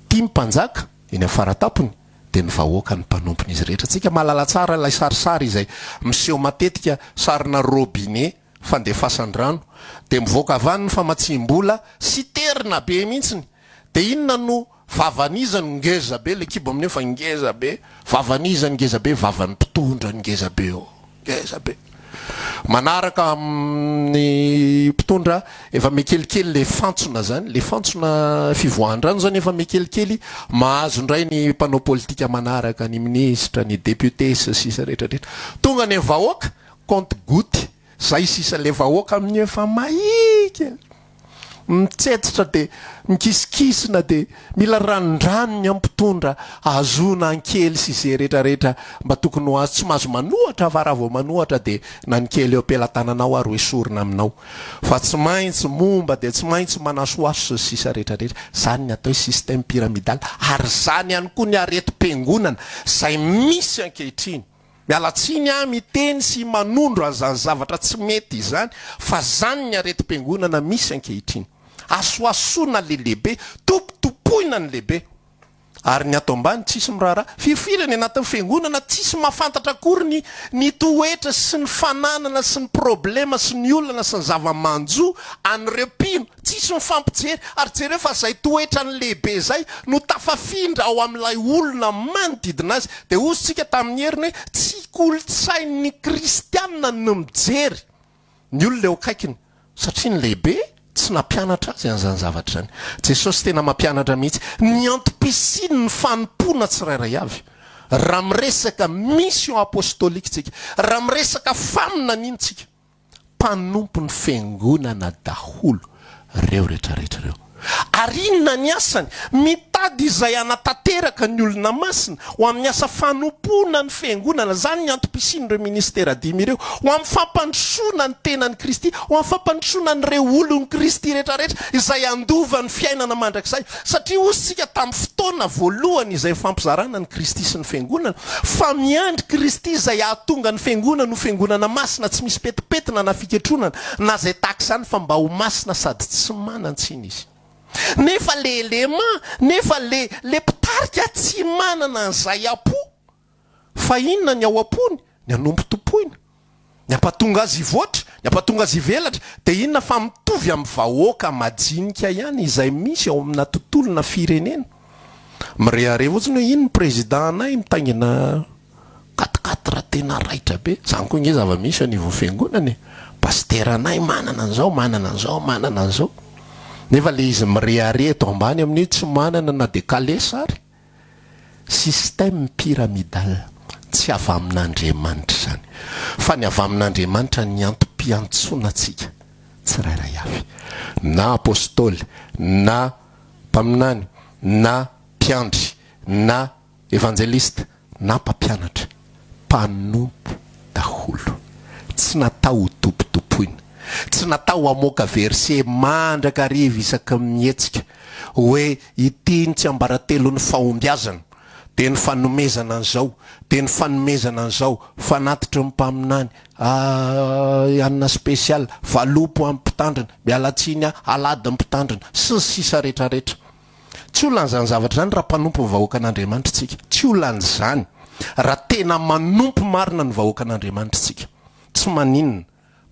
A: tia ny mpanjaka eny amin'ny faratampony dia ny vahoaka ny mpanompony izy rehetra. Tsika mahalala tsara ilay sarisary izay miseho matetika sarina robinet fandefasan-drano dia mivoaka avy any ny famatsiam-bola citerne be mihitsiny dia inona no vavan'iza no ngeza be le kibo amin'io fa ngeza be vavan'iza no ngeza be vavan'ny mpitondra no ngeza be eo ngeza be manaraka amin'ny mpitondra efa mikelikely le fantsona zany le fantsona fivoahan-drano zany efa mikelikely mahazo indray ny mpanao politika manaraka ny minisitra ny député sy sisa rehetra rehetra tonga any vahoaka compte goutte zay sisa le vahoaka amin'io efa mahia kely Mitsetsitra dia mikisikisina dia mila ranondranony amin'ny mpitondra ahazoana ankely sy ze rehetra rehetra mba tokony ho azo. Tsy mahazo manohatra fa raha vao manohatra dia na ny kely eo am-pelatananao ary ho esorina aminao. Fa tsy maintsy momba dia tsy maintsy manasohaso sy ny sisa rehetra rehetra. Zany ny atao hoe système pyramidal ary zany ihany koa ny aretim-piangonana izay misy ankehitriny. Miala tsiny aho miteny sy manondro an'izany zavatra tsy mety izany fa zany ny aretim-piangonana misy ankehitriny. Asoasoana le lehibe, tompotompoina ny lehibe. Ary ny ato ambany tsisy miraharaha. Firifiry any anatin'ny fiangonana tsisy mahafantatra akory ny ny toetra sy ny fananana sy ny problema sy ny olana sy ny zava-manjo an'ireo mpino. Tsisy mifampijery. Ary jereo fa izay toetrany lehibe izay no tafafindra ao amin'ilay olona manodidina azy. Dia hozy tsika tamin'ny heriny hoe tsy kolontsain'ny kristianina ny mijery ny olona eo akaikiny satria ny lehibe tsy nampianatra azy an'izany zavatra izany. Jesosy tena mampianatra mihitsy ny antom-pisian'ny fanompoana tsirairay avy. Raha miresaka mission apostolique tsika, raha miresaka faminaniana tsika, Mpanompo ny fiangonana daholo reo retraretra reo. Ary inona ny asany? Mitady izay hanatanteraka ny olona masina ho amin'ny asa fanompoana ny fiangonana. Izany ny antom-pisian'ireo ministera dimy ireo. Ho amin'ny fampandrosoana ny tenan'i Kristy, ho amin'ny fampandrosoana an'ireo olon'i Kristy retraretra izay handova ny fiainana mandrakizay. Satria hoy isika tamin'ny fotoana voalohany izay nifampizarana an'i Kristy sy ny Fiangonana, fa miandry Kristy izay hahatonga ny Fiangonany ho Fiangonana masina tsy misy petipetina na fiketronana na izay tahaka izany fa mba ho masina sady tsy manan-tsiny izy. Nefa le élément, nefa le le mpitarika tsy manana an'izay am-po. Fa inona ny ao am-pony? Ny hanompo tompoina. Ny hampatonga azy hivoatra, ny hampatonga azy hivelatra, dia inona fa mitovy amin'ny vahoaka majinika ihany izay misy ao amina tontolona firenena. Mirehareha fotsiny hoe iny ny président anay mitaingina quatre quatre tena raitra be. Zany koa nge zava-misy eo anivon'ny fiangonana e. Pasitera anay manana an'izao, manana an'izao, manana an'izao. Nefa le izy mirehareha eto ambany amin'io tsy manana na dia kalesa ary. Système pyramidal. Tsy avy amin'Andriamanitra izany. Fa ny avy amin'Andriamanitra ny antom-piantsoana antsika tsirairay avy. Na apostoly, na mpaminany, na mpiandry, na evanjelista, na mpampianatra, mpanompo daholo. Tsy natao ho tompotompoina. Tsy natao hamoaka verset mandrakariva isaky ny mihetsika hoe ity ny tsiambaratelon'ny fahombiazana, dia ny fanomezana an'izao, dia ny fanomezana an'izao, fanatitry ny mpaminany, anona spécial, valopy ho an'ny mpitandrina, miala tsiny aho, alahadin'ny mpitandrina, sy ny sisa retraretra. Tsy olana izany zavatra izany raha mpanompo ny vahoakan'Andriamanitra isika. Tsy olana izany raha tena manompo marina ny vahoakan'Andriamanitra isika. Tsy maninona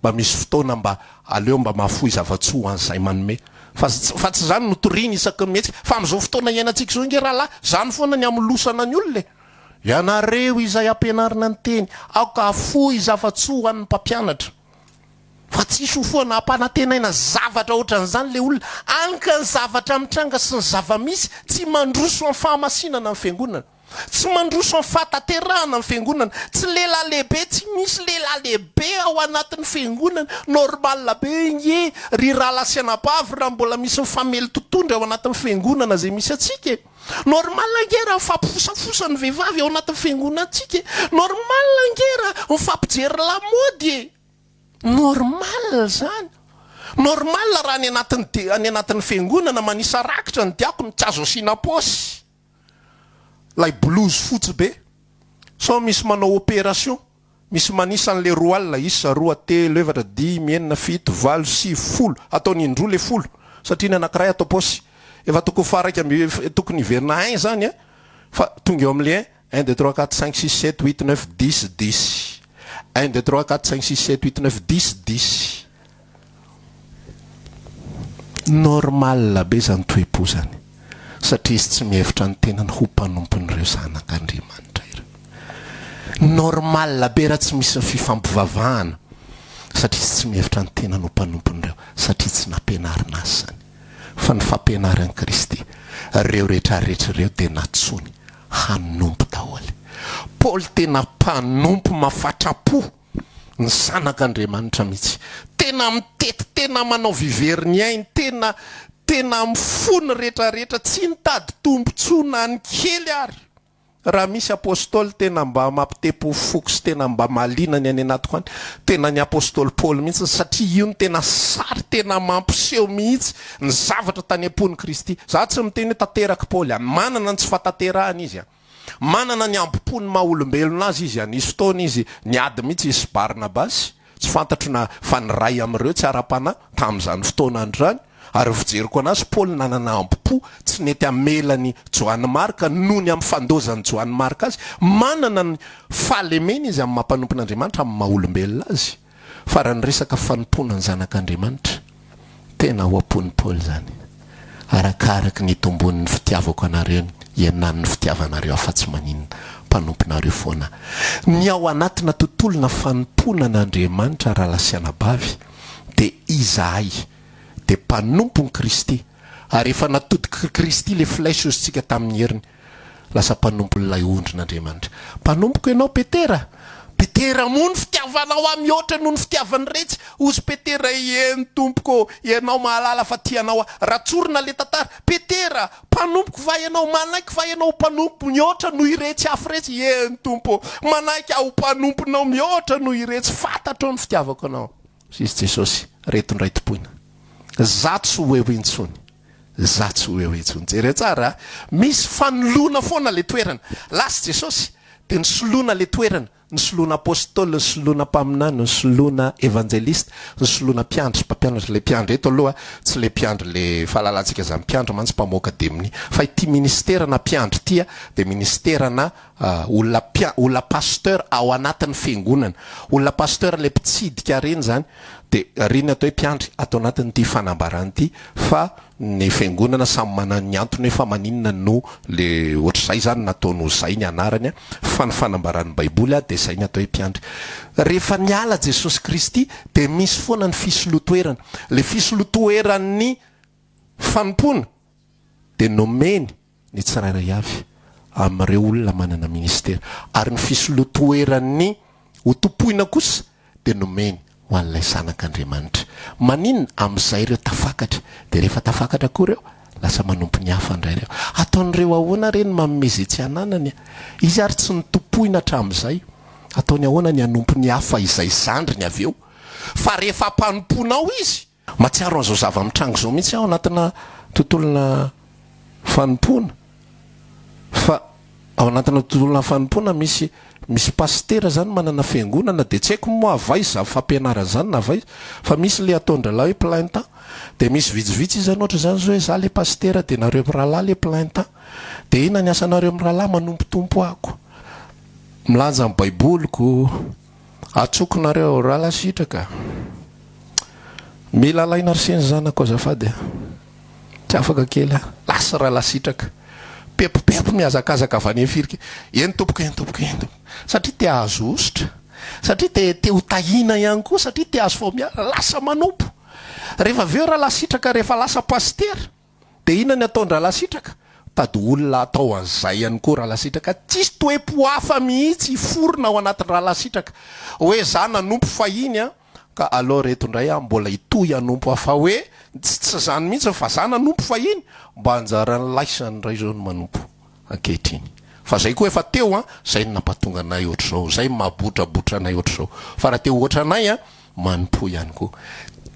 A: mba misy fotoana mba aleo mba mahafoy zava-tsoa ho an'izay manome. Fa fa tsy izany no torina isaky ny mihetsika. Fa amin'izao fotoana iainantsika izao ange rahalahy, izany foana ny hamolosana ny olona e. Ianareo izay ampianarina ny teny, aoka hahafoy zava-tsoa ho an'ny mpampianatra. Fa tsisy ho foana ampanantenaina zavatra ohatran'izany le olona, any ka ny zavatra mitranga sy ny zava-misy tsy mandroso amin'ny fahamasinana ny fiangonana, tsy mandroso amin'ny fahatanterahana ny fiangonana, tsy lehilahy lehibe, tsy misy lehilahy lehibe ao anatin'ny fiangonana, normal be nge ry rahalahy sy anabavy raha mbola misy mifamely totondry ao anatin'ny fiangonana izay misy antsika e! Normal ange raha mifampifosafosa ny vehivavy ao anatin'ny fiangonantsika e! Normal ange raha mifampijery lamaody e! Normal zany. Normal raha any anatin'ny di- any anatin'ny fiangonana manisa rakitra ny diakona, tsy azo asiana paosy. Ilay blouse fotsy be. Sao misy manao opération, misy manisa an'ilay 20, isa, roa, telo, efatra, dimy, enina, fito, valo, sivy, folo. Ataony indroa ilay folo, satria ny anankiray atao paosy. Efa tokony faha iraika amby, tokony hiverina un zany an, fa tonga eo amin'ilay un, Un deux trois quatre cinq six sept huit neuf dix dix Un deux trois quatre cinq six sept huit neuf dix dix Normal be zany toe-po zany satria izy tsy mihevitra ny tenany ho mpanompon'ireo zanak'Andriamanitra ireo. Normal be raha tsy misy ny fifampivavahana satria izy tsy mihevitra ny tenany ho mpanompon'ireo satria tsy nampianarina azy izany fa ny fampianaran'i Kristy. Ireo rehetrarehetra ireo dia nantsoiny hanompo daholo. Paoly tena mpanompo mafatrapo ny zanak'Andriamanitra mihitsy. Tena mitety, tena manao vivery ny ainy, tena tena amin'ny fony retraretra, tsy nitady tombotsoa na ny kely ary. Raha misy apostoly tena mba mampitepo foko sy tena mba mahaliana ny any anatiko any, tena ny apostoly Paoly mihitsy satria io no tena sary tena mampiseho mihitsy ny zavatra tany am-pon'i Kristy. Za tsy miteny hoe tanteraka Paoly an, manana ny tsy fahatanterahany izy an, manana ny hambom-pony maha olombelona azy izy an, nisy fotoana izy niady mihitsy izy sy Barnabasy, Tsy fantatro na fa ny iray amin'ireo tsy ara-panahy tamin'izany fotoana andro izany, ary ny fijeriko an'azy, Paoly nanana hambom-po tsy nety hamela an'i Joany Marka noho ny amin'ny fandozan'i Joany Marka azy. Manana ny fahalemena izy amin'ny maha mpanompon'Andriamanitra, amin'ny maha olombelona azy. Fa raha ny resaka fanompoana ny zanak'Andriamanitra, Tena ao am-pon'i Paoly izany. Arakaraky ny itomboan'ny fitiavako anareo ny hihenan'ny fitiavanareo ahy fa tsy maninona, mpanomponareo foana aho. Ny ao anatina tontolona fanompoana an'Andriamanitra rahalahy sy anabavy dia izahay dia mpanompon'i Kristy ary efa natodik'i Kristy ilay flèche ozintsika tamin'ny heriny. Lasa mpanompon'ilay ondrin'Andriamanitra. Mpanompoko ianao Petera? Petera, moa ny fitiavanao ahy mihoatra noho ny fitiavan'iretsy? Hozy Petera, Eny, Tompoko ô, ianao mahalala fa tia anao aho. Raha tsorina ilay tantara, Petera, mpanompoko va ianao? Manaiky va ianao ho mpanompo mihoatra noho iretsy hafa iretsy? Eny, Tompo ô, manaiky aho ho mpanomponao mihoatra noho iretsy. Fantatrao ny fitiavako anao. Hoy izy Jesosy, Reto indray tompoina. Izaho tsy ho eo intsony. Za tsy ho eo intsony. Jereo tsara a! Misy fanoloana foana le toerana. Lasa Jesosy dia nisoloana le toerana, nisoloana apostoly, nisoloana mpaminany, nisoloana evanjelista, nisoloana mpiandry sy mpampianatra. Le mpiandry eto aloha tsy le mpiandry le fahalalantsika zany mpiandry mantsy mpamoaka demonia. Fa ity ministera na mpiandry ity a dia ministera na olona mpia- olona pasteur ao anatin'ny fiangonana. Olona pasteur le mpitsidika reny zany. Dia reny atao hoe mpiandry ato anatin'ity fanambarana ity fa. Ny fiangonana samy manana ny antony hoe fa maninona no le ohatr'izay zany nataony ho zay ny anarany fa ny fanambaran'ny baiboly dia zay ny atao hoe mpiandry. Rehefa niala Jesosy Kristy dia misy foana ny fisolotoerana. Le fisolotoeran'ny fanompoana dia nomeny ny tsirairay avy amin'ireo olona manana ministera. Ary ny fisolotoeran'ny ho tompoina kosa dia nomeny ho an'ilay Zanak'Andriamanitra. Maninona? Amin'izay ireo tafakatra. Dia rehefa tafakatra koa ireo, lasa manompo ny hafa indray ireo. Ataon'ireo ahoana re ny manome izay tsy ananany? Izy ary tsy notompoina hatramin'izay. Ataony ahoana ny hanompo ny hafa izay zandriny avy eo? Fa rehefa ampanompoinao izy, Mahatsiaro an'izao zava-mitranga izao mihitsy aho anatina tontolona fanompoana fa ao anatina tontolona fanompoana misy misy pasitera zany manana fiangonana dia tsy haiko moa avy aiza izany fampianarana izany na avy aiza fa misy le ataon-drahalahy hoe plein temps dia misy vitsivitsy izy zany ohatra izany zao hoe za le pasitera dia nareo mirahalahy le plein temps dia inona ny asanareo mirahalahy manompo Tompo ako milanja ny baiboliko Atsoko nareo rahalahy Sitraka a! Mila alaina ry se ny zanako azafady a! Tsy afaka kely aho. Lasa rahalahy Sitraka. Pepopepo mihazakazaka avy any amin'ny Eny tompoko, eny tompoko, eny tompoko. Satria te hahazo hosotra. Satria te te ho tahiana ihany koa, satria te hahazo fahombiazana. Lasa manompo. Rehefa avy eo rahalahy Sitraka rehefa lasa pasitera. Dia inona ny ataon-drahalahy Sitraka? Mitady olona hatao an'izay ihany koa rahalahy Sitraka. Tsisy toe-po hafa mihitsy hiforona ao anatin-drahalahy Sitraka. Hoe za nanompo fahiny an, ka alors eto indray aho mbola hitohy hanompo hafa hoe tsy tsy izany mihitsy fa za nanompo fahiny, mba anjaran'ny laisany indray izao ny manompo ankehitriny. Fa zay koa efa teo an, zay no nampatonga anay ohatr'izao, zay no mahabotrabotra anay ohatr'izao. Fa raha te ho ohatranay an, manompo ihany koa.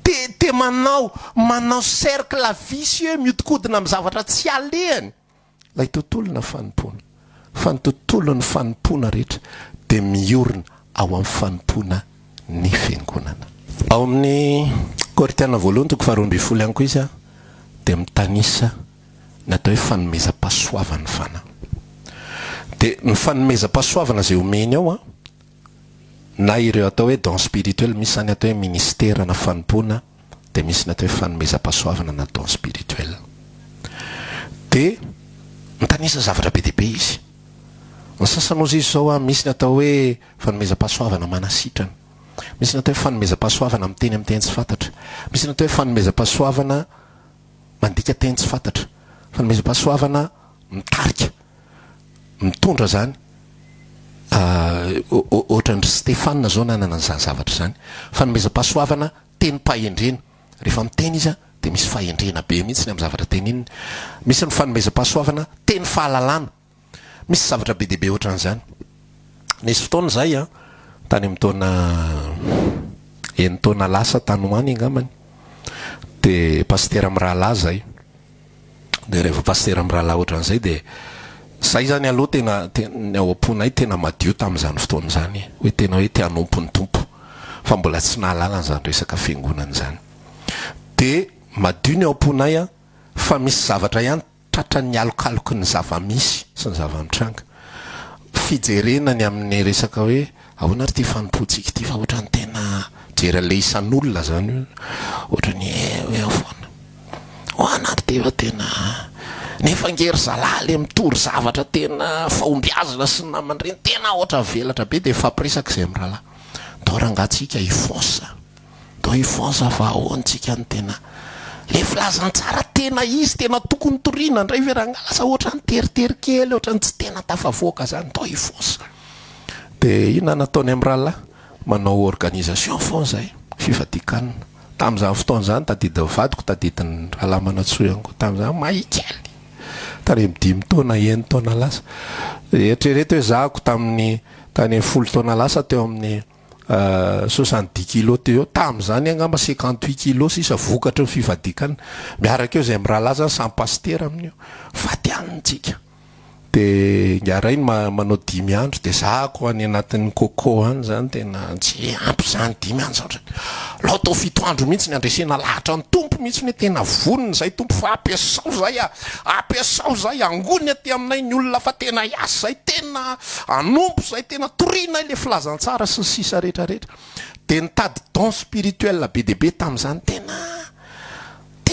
A: Te te manao manao cercle vicieux miodikodina amin'ny zavatra tsy alehany ilay tontolona fanompoana. Fa ny tontolon'ny fanompoana rehetra dia miorina ao amin'ny fanompoana ny fiangonana. Ao amin'ny Korintiana voalohany toko faharoa ambinifolo ihany koa izy dia mitanisa ny atao hoe fanomezam-pahasoavan'ny fanahy. Dia ny fanomezam-pahasoavana izay omeny ao an, na ireo atao hoe don spirituel, misy izany atao hoe ministera na fanompoana, dia misy ny atao hoe fanomezam-pahasoavana na don spirituel. Dia mitanisa zavatra be dia be izy. Ny sasany hozy izy izao an, misy ny atao hoe fanomezam-pahasoavana manasitrana, misy ny atao hoe fanomezam-pahasoavana miteny amin'ny teny tsy fantatra, misy ny atao hoe fanomezam-pahasoavana mandika teny tsy fantatra, fanomezam-pahasoavana mitarika, mitondra izany, ohatran-dry Stefana izao nanana an'izany zavatra izany, fanomezam-pahasoavana tenim-pahendrena, rehefa miteny izy dia misy fahendrena be mihitsy ny amin'ny zavatra teneniny, misy ny fanomezam-pahasoavana teny fahalalana, Misy zavatra be dia be ohatran'izany. Nisy fotoana izahay an, tany amin'ny taona enin-taona lasa tany ho any angambany, dia pasitera mirahalahy izahay. Dia rehefa pasitera mirahalahy ohatran'izay dia izahay izany aloha tena ny ao am-ponay tena madio tamin'izany fotoana izany, hoe tena hoe te hanompo ny Tompo, fa mbola tsy nahalala an'izany resaka fiangonana izany. Dia madio ny ao am-ponay an, fa misy zavatra ihany Tratran'ny alokaloky ny zava-misy sy ny zava-mitranga. Fijerena ny amin'ny resaka hoe ahoana ary ity fanompoantsika ity fa ohatran'ny tena mijery an'ilay isan'olona izany io, ohatran'ny hoe eo foana. Ahoana ary ity fa tena nefa ange ry zalahy ilay mitory zavatra tena fahombiazana sy ny namany ireny tena ohatra velatra be dia mifampiresaka izay mirahalahy. Ndao rangaha tsika hifonce. Ndao hifonsa fa ahoana tsika no tena le filazantsara tena izy tena tokony toriana ndray ve rangaha lasa ohatrany teritery kely ohatrany tsy tena tafavoaka zany ndao hifonsa de inona nataony am rahalahy manao organisation foana zay fifadikanina tamzany fotoana zany tadidin'ny vadiko tadidin'ny rahalahy manantsoa ihany koa tamzany mahay kely tany am dimy taona enin-taona lasa eritrereto hoe zahako tamin'ny tany am 10 taona lasa teo amin'ny 70 kilos teo eo, tamin'izany angamba 58 kilos sisa vokatry ny fivadikan, miaraka eo izay mirahalahy zany samy pasitera amin'io, faty hanina tsika, de ingahy rainy manao dimy andro de zahako any anatin'ny coco any zany tena tsy ampy zany dimy andro zany, alao atao fito andro mihitsy ny andresena lahatra ny Tompo mihitsy hoe tena vonona izay Tompo fa ampiasao zay a, ampiasao zay, angony aty aminay ny olona fa tena hiasa zay, tena Hanompo izay tena torianay le filazantsara sy ny sisa rehetra rehetra. Dia nitady don spirituel be dia be tamin'izany. Tena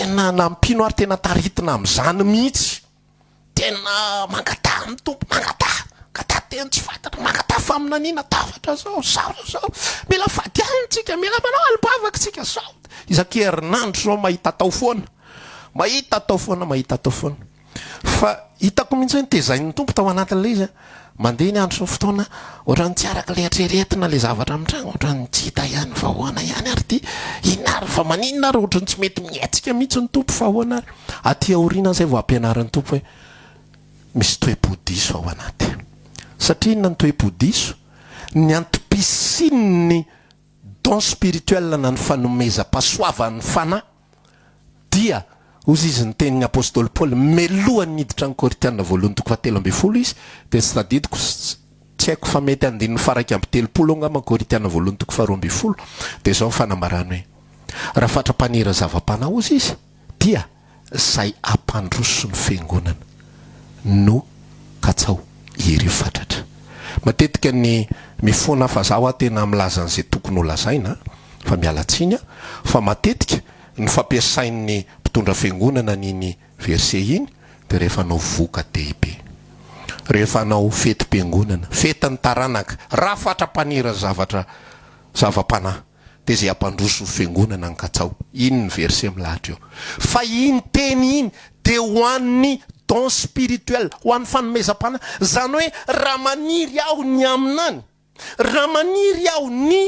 A: Tena na mpino ary tena taritina amin'izany mihitsy. Tena mangataha amin'ny Tompo, mangataha, mangataha teny tsy fantatra, mangataha faminaniana, tafatra zao, zao, zao. Mila fadianina tsika, mila manao alim-bavaka tsika zao. Isan-kerinandro zao mahita atao foana, mahita atao foana, mahita atao foana. Fa hitako mihitsy hoe notezain'ny Tompo tao anatin'ilay izy. Mandeha ny andro sy ny fotoana, ohatran'ny tsy araka ilay eritreretina ilay zavatra mitranga, ohatran'ny tsy hita ihany fa ahoana ihany ary ity, inona ary, fa maninona ary ohatran'ny tsy mety mihetsika mihitsy ny Tompo fa ahoana ary. Aty aoriana izay vao ampianarin'ny Tompo hoe misy toe-po diso ao anaty. Satria inona ny toe-po diso? Ny antom-pisian'ny don spirituel na ny fanomezam-pahasoavan'ny Fanahy dia, hozy izy ny tenin'ny apostoly Paoly, melohan'ny hiditra ny Korintiana voalohany toko fahatelo ambin'ny folo izy, dia tsy tadidiko, tsy haiko fa mety andininy faha-31 angamba ny Korintiana voalohany toko faharoa ambin'ny folo, dia izao ny fanambarany hoe, raha fatra-paniry zava-panahy hozy izy, dia izay hampandroso ny fiangonana no katsaho irio fatratra. Matetika ny mifona fa za hoa tena milaza an'izay tokony ho lazaina fa miala tsiny aho fa matetika ny fampiasain'ny mpitondra fiangonana an'iny verset iny dia rehefa hanao voka-dehibe, rehefa hanao fetim-piangonana, fetin'ny taranaka, raha fatra-paniry zavatra zava-panahy. dia izay hampandroso ny fiangonana ny katsaho. Iny ny verset milahatra eo. Fa iny teny iny dia ho an'ny don spirituel, ho an'ny fanomezam-panahy. Izany hoe raha maniry aho ny haminany, raha maniry aho ny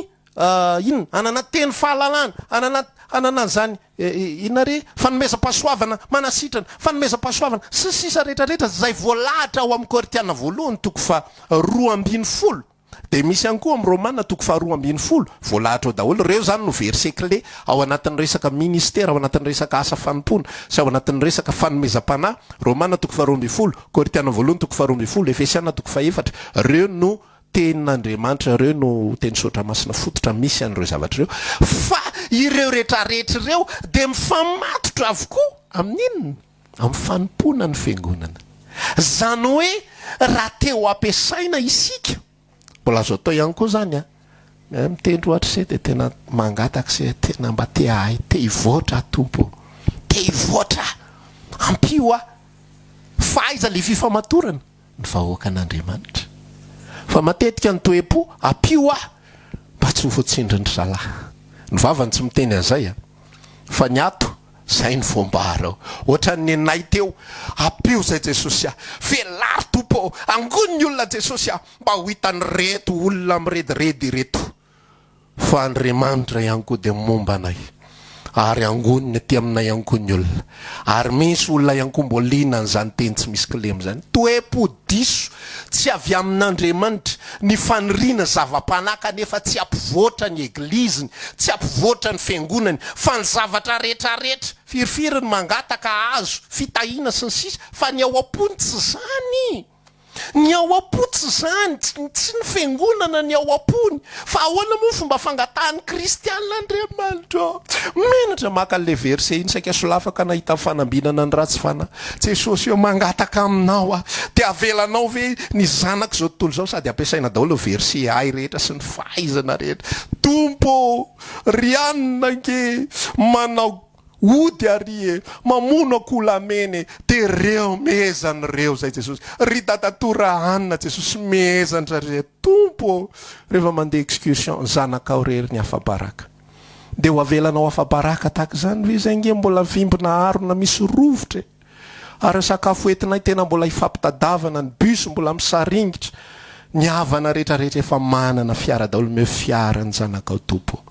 A: inona, hanana teny fahalalana, hanana hanana an'izany inona re, fanomezam-pahasoavana manasitrana, fanomezam-pahasoavana, sy ny sisa rehetra rehetra izay voalahatra ao amin'ny Korintiana voalohany toko faha 12. Dia misy ihany koa amin'ny Romana toko faharoa ambin'ny folo, voalahatra ao daholo. Ireo izany no verset clé ao anatin'ny resaka ministera, ao anatin'ny resaka asa fanompoana sy ao anatin'ny resaka fanomezam-panahy. Romana toko faharoa ambin'ny folo, Korintiana voalohany toko faharoa ambin'ny folo, Efesiana toko fahefatra. Ireo no tenin'Andriamanitra, ireo no teny soratra masina fototra misy an'ireo zavatra ireo. Fa ireo rehetrarehetra ireo dia mifamatotra avokoa amin'inona? Amin'ny fanompoana ny Fiangonana. Izany hoe raha te ho ampiasaina isika, mbola azo atao ihany koa izany an, mitendry ohatra ise dia tena mangataka ise, tena mba te hahay, te hivoatra aho Tompo ô, te hivoatra aho, ampio aho. Fa aiza ilay fifamatorana? Ny vahoakan'Andriamanitra. Fa matetika ny toe-po, ampio aho mba tsy ho voatsindrin-dry zalahy. Ny vavany tsy miteny an'izay an, fa ny ato Zay ny voambara ao. Ohatran'ny nenay teo, ampio zay Jesosy ah. Velaro Tompo ô, angony ny olona Jesosy ah, mba ho hitan'ireto olona mirediredy ireto fa Andriamanitra ihany koa dia momba anay ary angoniny aty aminay ihany koa ny olona ary misy olona ihany koa mbola liana an'izany teny tsy misy kilema izany. Toe-po diso tsy avy amin'Andriamanitra ny faniriana zava-panahy kanefa tsy hampivoatra ny Egliziny, tsy hampivoatra ny Fiangonany, fa ny zavatra rehetrarehetra, firifiry ny mangataka hahazo fitahiana sy ny sisa, fa ny ao am-pony tsy izany. Ny ao am-po tsy izany, tsy ny Fiangonana ny ao am-pony. Fa ahoana moa ny fomba fangatahan'ny Kristiana Andriamanitra ô? Menatra maka an'ilay verset iny saika solafaka nahita ny fanambinana ny ratsy fanahy. Jesosy ô mangataka aminao aho dia avelanao ve ny zanak'izao tontolo izao sady ampiasaina daholo ny verset hay rehetra sy ny fahaizana rehetra Tompo ô ry anona ange manao ody ary e mamono akoho lamena e dia reo mehezany reo zay Jesosy ry dadatoa rahanina Jesosy mehezany ry Tompo ô rehefa mandeha excursion zanakao rery ny afa-baraka. Dia ho avelanao afa-baraka tahaka izany ve izay ange mbola vimbina harona misy rovitra e! Ary ny sakafo entinay tena mbola ifampitadavana, ny bus mbola misaringitra, ny havana rehetra rehetra efa manana fiara daholo, omeo fiara ny zanakao Tompo ô!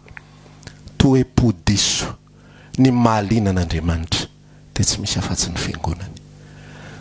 A: Toe-po diso ny mahaliana an'Andriamanitra. dia tsy misy afa-tsy ny Fiangonany.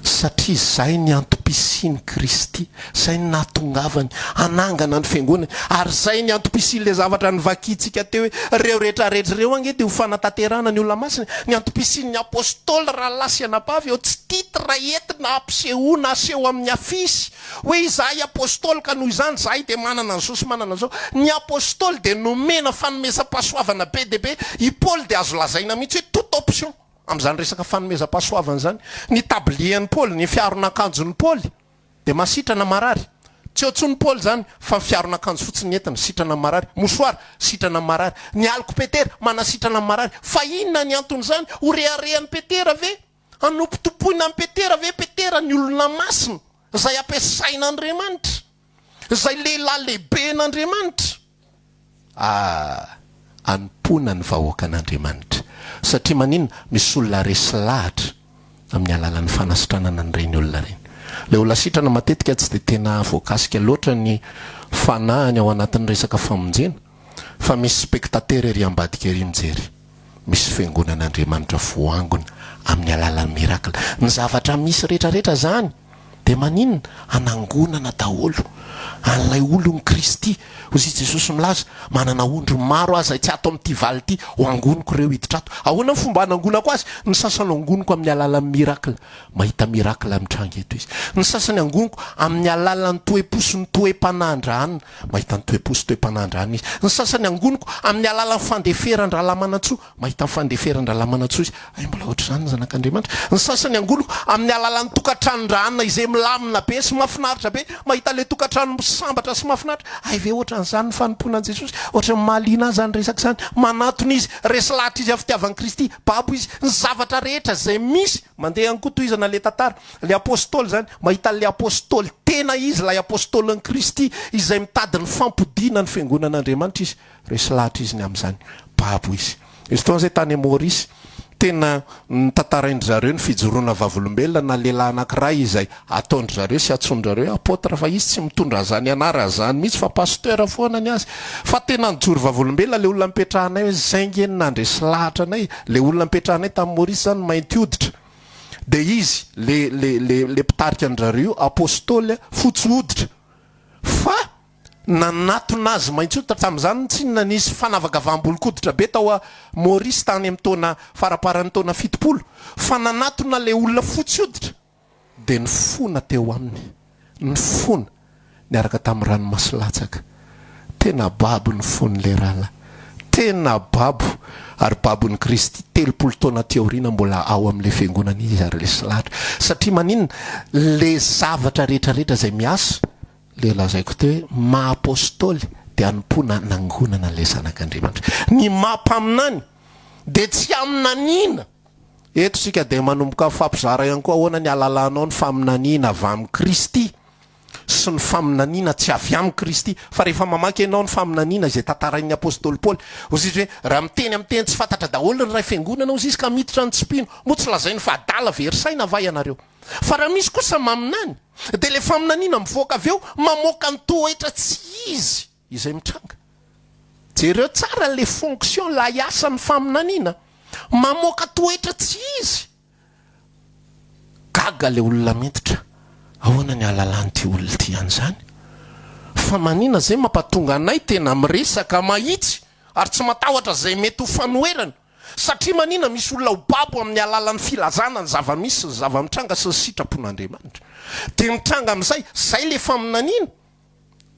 A: Satria izay ny antom-pisian'i Kristy, izay ny nahatongavany hanangana ny Fiangonany, ary izay ny antom-pisian'ilay zavatra novakintsika teo hoe ireo rehetrarehetra ireo ange dia ho fanatanterahana ny olona masina, ny antom-pisian'ny Apostoly rahalahy sy anabavy eo, tsy titre entina hampisehoana aseho amin'ny afisy hoe izahay Apostoly ka noho izany izahay dia manana an'izao sy manana an'izao. Ny Apostoly dia nomena fanomezam-pahasoavana be dia be, i Paoly dia azo lazaina mihitsy hoe toute option. Amin'izany resaka fanomezam-pahasoavana izany, ny tablier-n'i Paoly, ny fiaron'akanjon'i Paoly dia masitrana marary. Tsy eo intsony Paoly izany fa ny fiaron'akanjo fotsiny ny entiny, sitrana ny marary. Mouchoir, sitrana ny marary. Ny alok'i Petera, manasitrana ny marary. Fa inona ny anton'izany? Ho reharehan'i Petera ve? Hanompotompoina an'i Petera ve Petera, ny olona masina, izay ampiasain'Andriamanitra, izay lehilahy lehiben'Andriamanitra? Ah, hanompoana ny vahoakan'Andriamanitra. Satria maninona? Misy olona resy lahatra amin'ny alalan'ny fanasitranana an'ireny olona ireny. Ilay olona sitrana matetika tsy dia tena voakasika loatra ny fanahiny ao anatin'ny resaka famonjena, fa misy spectateur ery ambadika ery mijery. Misy fiangonan'Andriamanitra voangona amin'ny alalan'ny miracle. Ny zavatra misy rehetrarehetra izany dia maninona? Hanangonana daholo an'ilay olon'i Kristy. Hoy i Jesosy milaza, manana ondry maro aho izay tsy ato amin'ity valy ity, ho angoniko ireo hiditra ato. Ahoana ny fomba hanangonako azy? Ny sasany angoniko amin'ny alalan'ny miracle. Mahita miracle mitranga eto izy. Ny sasany angoniko amin'ny alalan'ny toe-po sy ny toe-panahin-dRahanina. Mahita ny toe-po sy toe-panahin-dRahanina izy. Ny sasany angoniko amin'ny alalan'ny fandeferan-dRalamanantsoa. Mahita ny fandeferan-dRalamanantsoa izy. Hay mbola ohatr'izany ny zanak'Andriamanitra. Ny sasany angoniko amin'ny alalan'ny tokantranon-dRahanina izay milamina be sy mahafinaritra be. Mahita ilay tokantrano sambatra sy mahafinaritra. Hay ve ohatran'izany ny fanompoana an'i Jesosy? Ohatran'ny mahaliana ahy izany resaka izany. Manatona izy, resy lahatra izy amin'ny fitiavan'i Kristy, babo izy. Ny zavatra rehetra izay misy, mandeha ihany koa tohizana ilay tantara. Ilay apostoly izany, mahita an'ilay apostoly tena izy, ilay apostolin'i Kristy izay mitady ny fampodiana ny fiangonan'Andriamanitra izy. Resy lahatra izy ny amin'izany. Babo izy. Nisy fotoana izay tany Maurice, tena notantarain-dry zareo ny fijoroana vavolombelona na lehilahy anankiray izay ataon-dry zareo sy antsoin-dry zareo hoe apôtre fa izy tsy mitondra an'izany anarana izany mihitsy fa pasteur foana ny azy. Fa tena nijoro vavolombelona ilay olona nipetrahanay hoe izay ange no nandresy lahatra anay. Ilay olona nipetrahanay tany Maurice izany mainty hoditra. Dia izy, le, le, le, le mpitarika an-dry zareo io, apostoly, fotsy hoditra. Fa nanatona azy maintsy hoditra, tamin'izany tsinona nisy fanavakavaham-bolon-koditra be tao Maurice tany amin'ny taona faramparan'ny taona 70, fa nanatona ilay olona fotsy hoditra dia nifona teo aminy, nifona niaraka tamin'ny ranomaso latsaka. Tena babo ny fon'ilay rahalahy, tena babo, ary babon'i Kristy 30 taona aty aoriana mbola ao amin'ilay fiangonana izy ary resy lahatra. Satria maninona? Ilay zavatra rehetrarehetra izay miasa Le lazaiko teo hoe maha apostoly dia anompoana nangonana an'ilay zanak'Andriamanitra. Ny maha mpaminany dia tsy aminaniana. Eto isika dia manomboka mifampizara ihany koa ahoana ny ahalalanao ny faminaniana avy amin'i Kristy sy ny faminaniana tsy avy amin'i Kristy. Fa rehefa mamaky ianao ny faminaniana izay tantarain'ny apostoly Paoly, hoy izy hoe raha miteny amin'ny teny tsy fantatra daholo ny iray fiangonana hoy izy ka miditra ny tsy mpino, moa tsy lazainy fa adala very saina va ianareo? Fa raha misy kosa maminany, dia ilay faminaniana mivoaka avy eo mamoaka ny toetra tsy izy izay mitranga. Jereo tsara ilay fonction, ilay asan'ny faminaniana. Mamoaka toetra tsy izy. Gaga ilay olona miditra, ahoana ny ahalalan'ity olona ity an'izany? Fa manina izay mampatonga anay tena miresaka mahitsy ary tsy matahotra izay mety ho fanoherana? Satria manina misy olona ho babo amin'ny alalan'ny filazana ny zava-misy sy ny zava-mitranga sy ny sitrapon'Andriamanitra. Dia mitranga amin'izay, izay ilay faminaniana.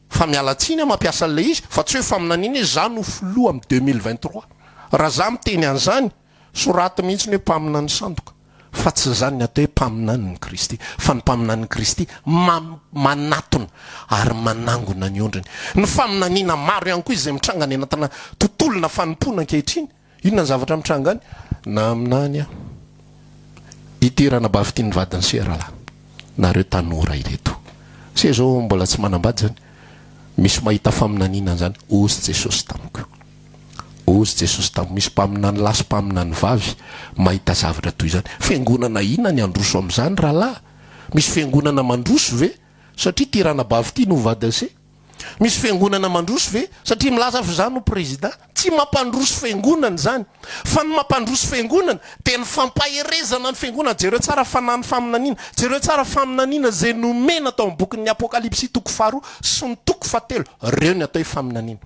A: Fa miala tsiny aho mampiasa an'ilay izy, fa tsy hoe faminaniana hoe izaho no filoha amin'ny 2023. Raha izaho miteny an'izany, soraty mihitsy ny hoe mpaminany sandoka. Fa tsy izany ny atao hoe mpaminanin'i Kristy. Fa ny mpaminanin'i Kristy manatona ary manangona ny ondriny. Ny faminaniana maro ihany koa izay mitranga any anatina tontolona fanompoana ankehitriny. Inona ny zavatra mitranga any? Naminany aho. Ity ranabavy ity ny vadin'i se rahalahy. Nareo tanora ireto. Se zao mbola tsy manambady zany. Misy mahita faminaniana an'izany. Hozy Jesosy tamiko. Hozy Jesosy tamiko. Misy mpaminany lahy sy mpaminany vavy mahita zavatra toy izany. Fiangonana inona ny handroso amin'izany rahalahy? Misy fiangonana mandroso ve? Satria ity ranabavy ity no vadin'i se. Misy fiangonana mandroso ve? Satria milaza fa izaho no président. Tsy mampandroso fiangonana izany. Fa ny mampandroso fiangonana dia ny fampaherezana ny fiangonana. Jereo tsara fanahy ny faminaniana. Jereo tsara faminaniana izay nomena tao amin'ny bokin'ny Apokalypsy toko faharoa sy ny toko fahatelo. Ireo ny atao hoe faminaniana.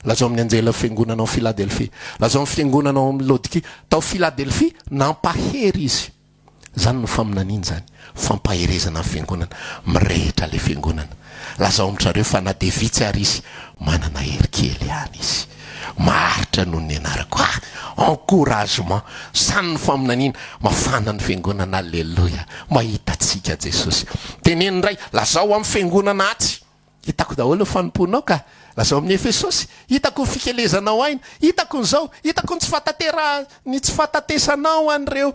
A: Lazao amin'ny anjelin'ny fiangonana ao Filadelfia. Lazao amin'ny fiangonana ao amin'ny Laodikia. Tao Filadelfia, nampahery izy. Izany no faminaniana izany, fampaherezana ny fiangonana, mirehitra ilay fiangonana. Lazao amin-dry zareo fa na dia vitsy ary izy, manana hery kely ihany izy. Maharitra noho ny anarako. Ah! Encouragement! Izany no faminaniana. Mafana ny fiangonana, Aleloia! Mahita antsika Jesosy. Teneno indray, lazao amin'ny fiangonana atsy. Hitako daholo ny fanompoanao ka. Lazao amin'i Efesosy, Hitako ny fikelezanao aina, hitako ny izao, hitako ny tsy fahatanteraha, ny tsy fahatantesanao an'ireo,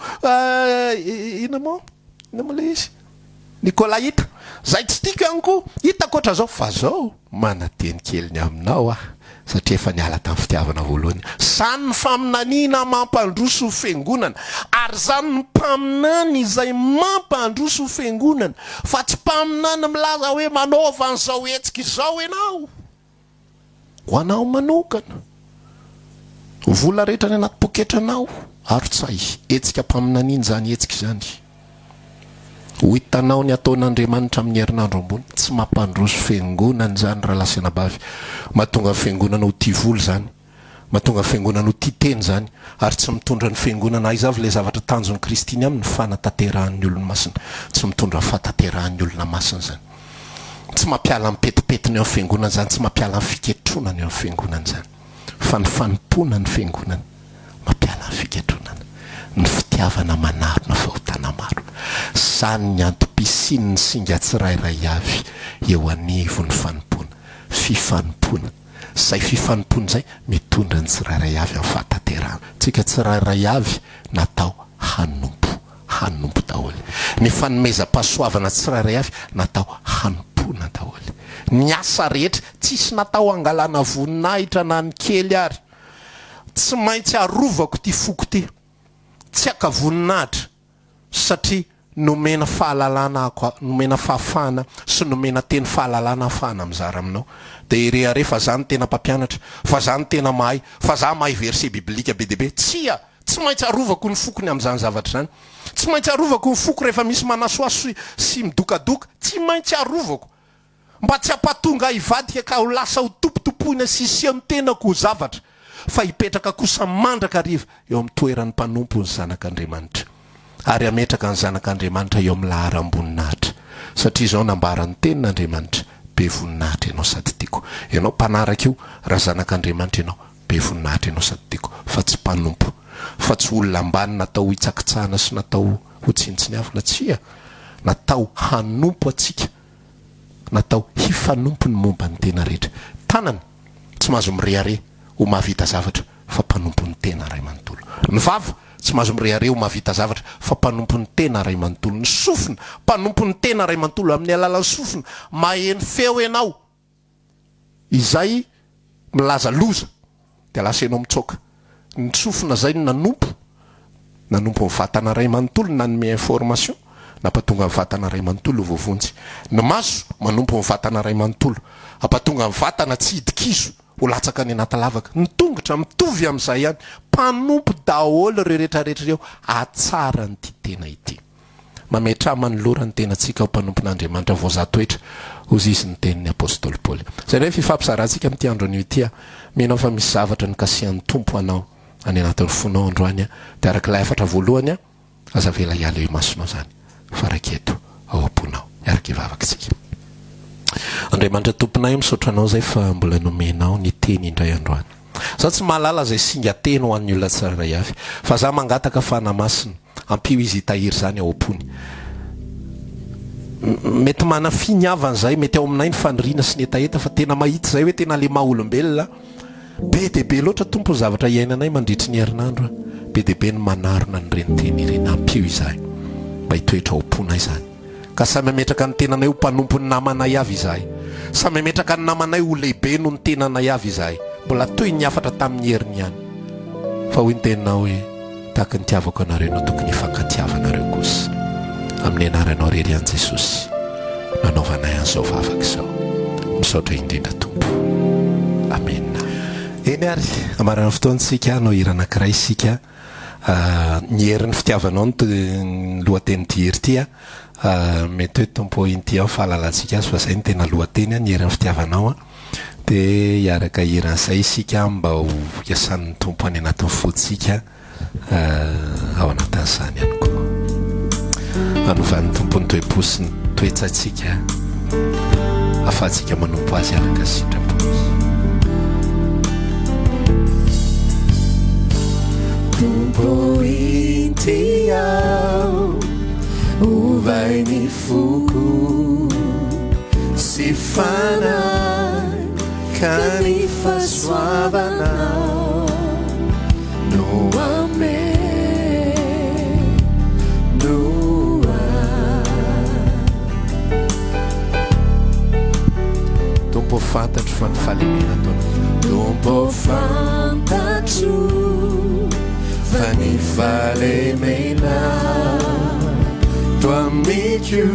A: inona moa, inona moa ilay izy? Nikolaita, izay tsy tiako ihany koa, hitako ohatran'izao, fa izao, mananteny kely ny aminao aho, satria efa niala tamin'ny fitiavana voalohany. Izany ny faminaniana mampandroso ny fiangonana, ary izany ny mpaminany izay mampandroso ny fiangonana, fa tsy mpaminany milaza hoe manaova an'izao hetsika izao ianao. Ho anao manokana. Vola rehetra any anaty poketranao, arotsay. Hetsika mpaminaniana izany hetsika izany. Ho hitanao ny ataon'Andriamanitra amin'ny herinandro ambony. Tsy mampandroso fiangonana izany rahalahy sy anabavy. Mahatonga ny fiangonana ho tia vola izany. Mahatonga ny fiangonana ho tia tena izany. Ary tsy mitondra ny fiangonana aiza avy ilay zavatra tanjon'i Kristy ny aminy, fanatanterahan'ny olony masina. Tsy mitondra fahatanterahan'ny olona masina izany. Tsy mampiala ny petipetiny eo amin'ny fiangonana izany, tsy mampiala ny fiketronana eo amin'ny fiangonana izany. Fa ny fanompoana ny fiangonana mampiala ny fiketronana. Ny fitiavana manarona fahotana maro. Izany ny antom-pisian'ny singa tsirairay avy eo anivon'ny fanompoana. Fifanompoana. Izay fifanompoana izay mitondra ny tsirairay avy amin'ny fahatanterahana. Tsika tsirairay avy natao hanompo. Hanompo daholo. Ny fanomezam-pahasoavana tsirairay avy natao hanompoana daholo. Ny asa rehetra, tsisy natao hangalana voninahitra na ny kely ary. Tsy maintsy arovako ity foko ity. Tsy haka voninahitra. Satria nomena fahalalana aho, nomena fahafahana sy nomena teny fahalalana ahafahana mizara aminao. Dia hirehareha fa za no tena mpampianatra, fa za no tena mahay, fa za mahay verset biblique be dia be. Tsia! Tsy maintsy arovako ny foko ny amin'izany zavatra izany. Tsy maintsy arovako ny foko rehefa misy manasohaso sy midokadoka. Tsy maintsy arovako. Mba tsy hampatonga ahy hivadika ka ho lasa ho tompotompoina sy hiseho ny tenako ho zavatra, fa hipetraka kosa mandrakariva eo amin'ny toeran'ny mpanompo ny Zanak'Andriamanitra, ary hametraka ny Zanak'Andriamanitra eo amin'ny laharam-boninahitra, satria izao nambaran'ny Tenin'Andriamanitra, Be voninahitra ianao sady tiako. Ianao mpanaraka io, raha Zanak'Andriamanitra ianao, be voninahitra ianao sady tiako, fa tsy mpanompo, fa tsy olona ambany natao hitsakitsahana sy natao ho tsinontsiniavina, tsia, natao hanompo antsika. natao hifanompo ny momba ny tena rehetra. Tanana, tsy mahazo mirehareha ho mahavita zavatra fa mpanompo ny tena ray manontolo. Ny vava, tsy mahazo mirehareha ho mahavita zavatra fa mpanompo ny tena ray manontolo. Ny sofina, mpanompo ny tena ray manontolo. Amin'ny alalan'ny sofina, maheno feo ianao. Izay milaza loza dia lasa ianao mitsoaka. Ny sofina izay no nanompo, nanompo ny vatana iray manontolo, nanome information, nampatonga ny vatana iray manontolo ho voavonjy. Ny maso manompo ny vatana iray manontolo, hampatonga ny vatana tsy hidi-kizo, ho latsaka any anaty lavaka. Ny tongotra mitovy amin'izay ihany. Mpanompo daholo ireo rehetrarehetra ireo hahatsara an'ity tena ity. Mametraha manolora ny tenantsika ho mpanompon'Andriamanitra voazaha toetra, hozy izy ny tenin'ny apostoly Paoly. Izay indray ny fifampizarantsika amin'ity andro anio ity. Mino aho fa misy zavatra nokasihan'ny Tompo anao any anatin'ny fonao androany, dia araka ilay hafatra voalohany, aza avela hiala eo imasonao izany, fa raiketo ao am-ponao. Hiaraka hivavaka isika. Andriamanitra Tomponay, misaotra Anao izay fa mbola nomenao ny teny indray androany. Za tsy mahalala izay singa teny ho an'ny olona tsirairay avy, fa za mangataka Fanahy Masina, Ampio izy hitahiry izany ao am-pony. Mety manafia ny havany izay, mety ao aminay ny faniriana sy ny hetaheta fa tena mahita izay hoe tena le maha olombelona. Be dia be loatra Tompo ny zavatra iainanay mandritry ny herinandro. Be dia be ny manarona an'ireny teny ireny. Ampio izahay mba hitoetra ao am-ponay izany. Ka samy hametraka ny tenanay ho mpanompon'ny namanay avy izahay. Samy hametraka ny namanay ho lehibe noho ny tenanay avy izahay. Mbola toy ny hafatra tamin'ny heriny ihany. Fa hoy ny teninao hoe, Tahaka ny itiavako anareo no tokony hifankatiavanareo kosa. Amin'ny anaranao irery ihany Jesosy no anaovanay an'izao vavaka izao. Misaotra indrindra Tompo. Amena. Eny ary, hamarana ny fotoantsika, hanao hira anankiray isika. Ny herin'ny fitiavanao no lohatenin'ity hira ity. Mety hoe Tompo ô inty aho fahalalantsika azy fa izay no tena lohateny, ny herin'ny fitiavanao. Dia hiaraka hira an'izay isika mba ho hiasan'ny Tompo any anatin'ny fontsika ao anatin'izany ihany koa. Hanovan'ny Tompo ny toe-po sy ny toe-tsaintsika ahafahantsika manompo Azy araka ny sitrapony.
C: Tompo inty aho, ovay ny foko.
A: Resy fanahy ka ny fahasoavanao no ameno ahy. Tompo fantatro fa ny fahalemena ato Tompo
C: fantatro
A: fa ny fahalemena ato amiko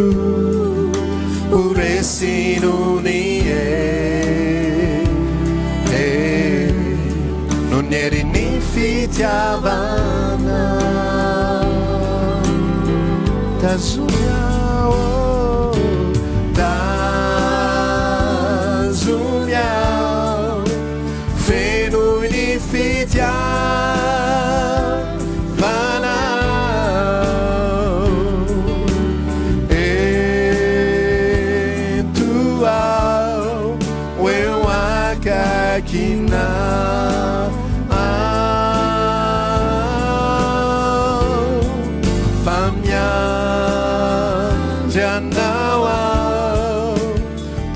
A: ho resy noho ny hery noho ny herin'ny fitiavana tazomy aho tazomy aho fenoy ny fitiavanao ento aho ho eo akaikinao fa miandry anao aho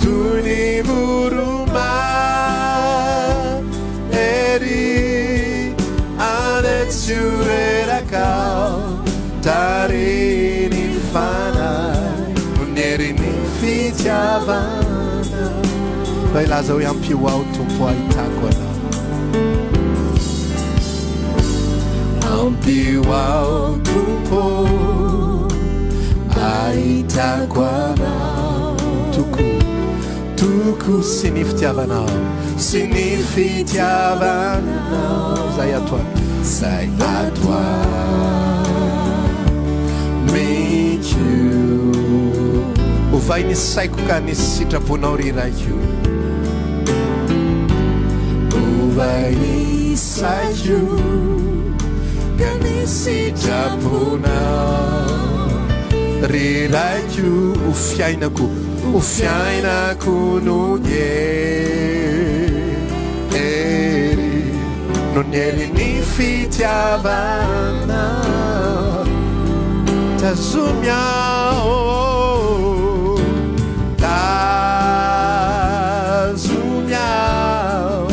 A: toy ny voromahery any tsy ho reraka aho tarihin'ny fanahy noho ny herin'ny fitiavana Mba hilaza hoe ampio aho Tompo ahitako anao Ampio aho Tompo ahitako anao Toko toko sy ny fitiavanao sy ny fitiavanao zay ato zay ato amiko Ovay ny saiko ka ny sitraponao ry Raiko Ovay ny saiko ka ny sitraponao ry Raiko ho fiainako ho fiainako no ny hery no ny herin'ny fitiavana tazomy aho tazomy aho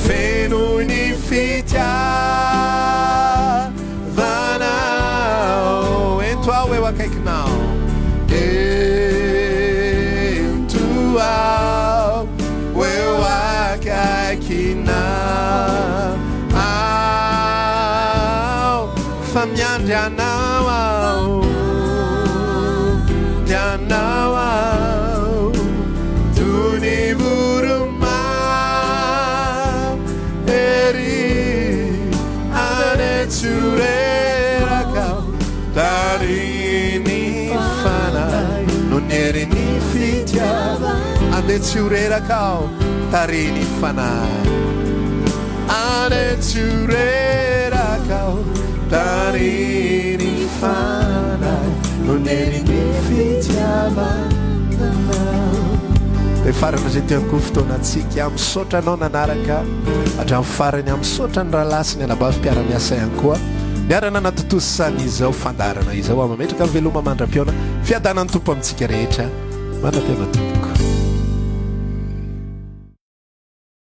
A: fenoy ny fitiavanao ento aho eo akaikinao ento aho eo akaikinao fa miandry anao aho miandry anao aho toy ny voromahery any tsy ho reraka aho tarihin'ny fanahy noho ny herin'ny fitiavana andeha tsy ho reraka aho tarihin'ny fanahy andeha tsy ho reraka aho tarihin'ny fanahy noho ny herin'ny fitiavana Dia farana izay teo koa fotoanantsika. Misaotra anao nanaraka hatramin'ny farany. Misaotra ny rahalahy sy ny anabavy mpiara-miasa ihany koa. Niara-nanatontosa an'izao fandaharana izao. Mametraka ny veloma mandra-pihaona. Fiadanan'ny Tompo amintsika rehetra. Mandra-pihaona tompoko.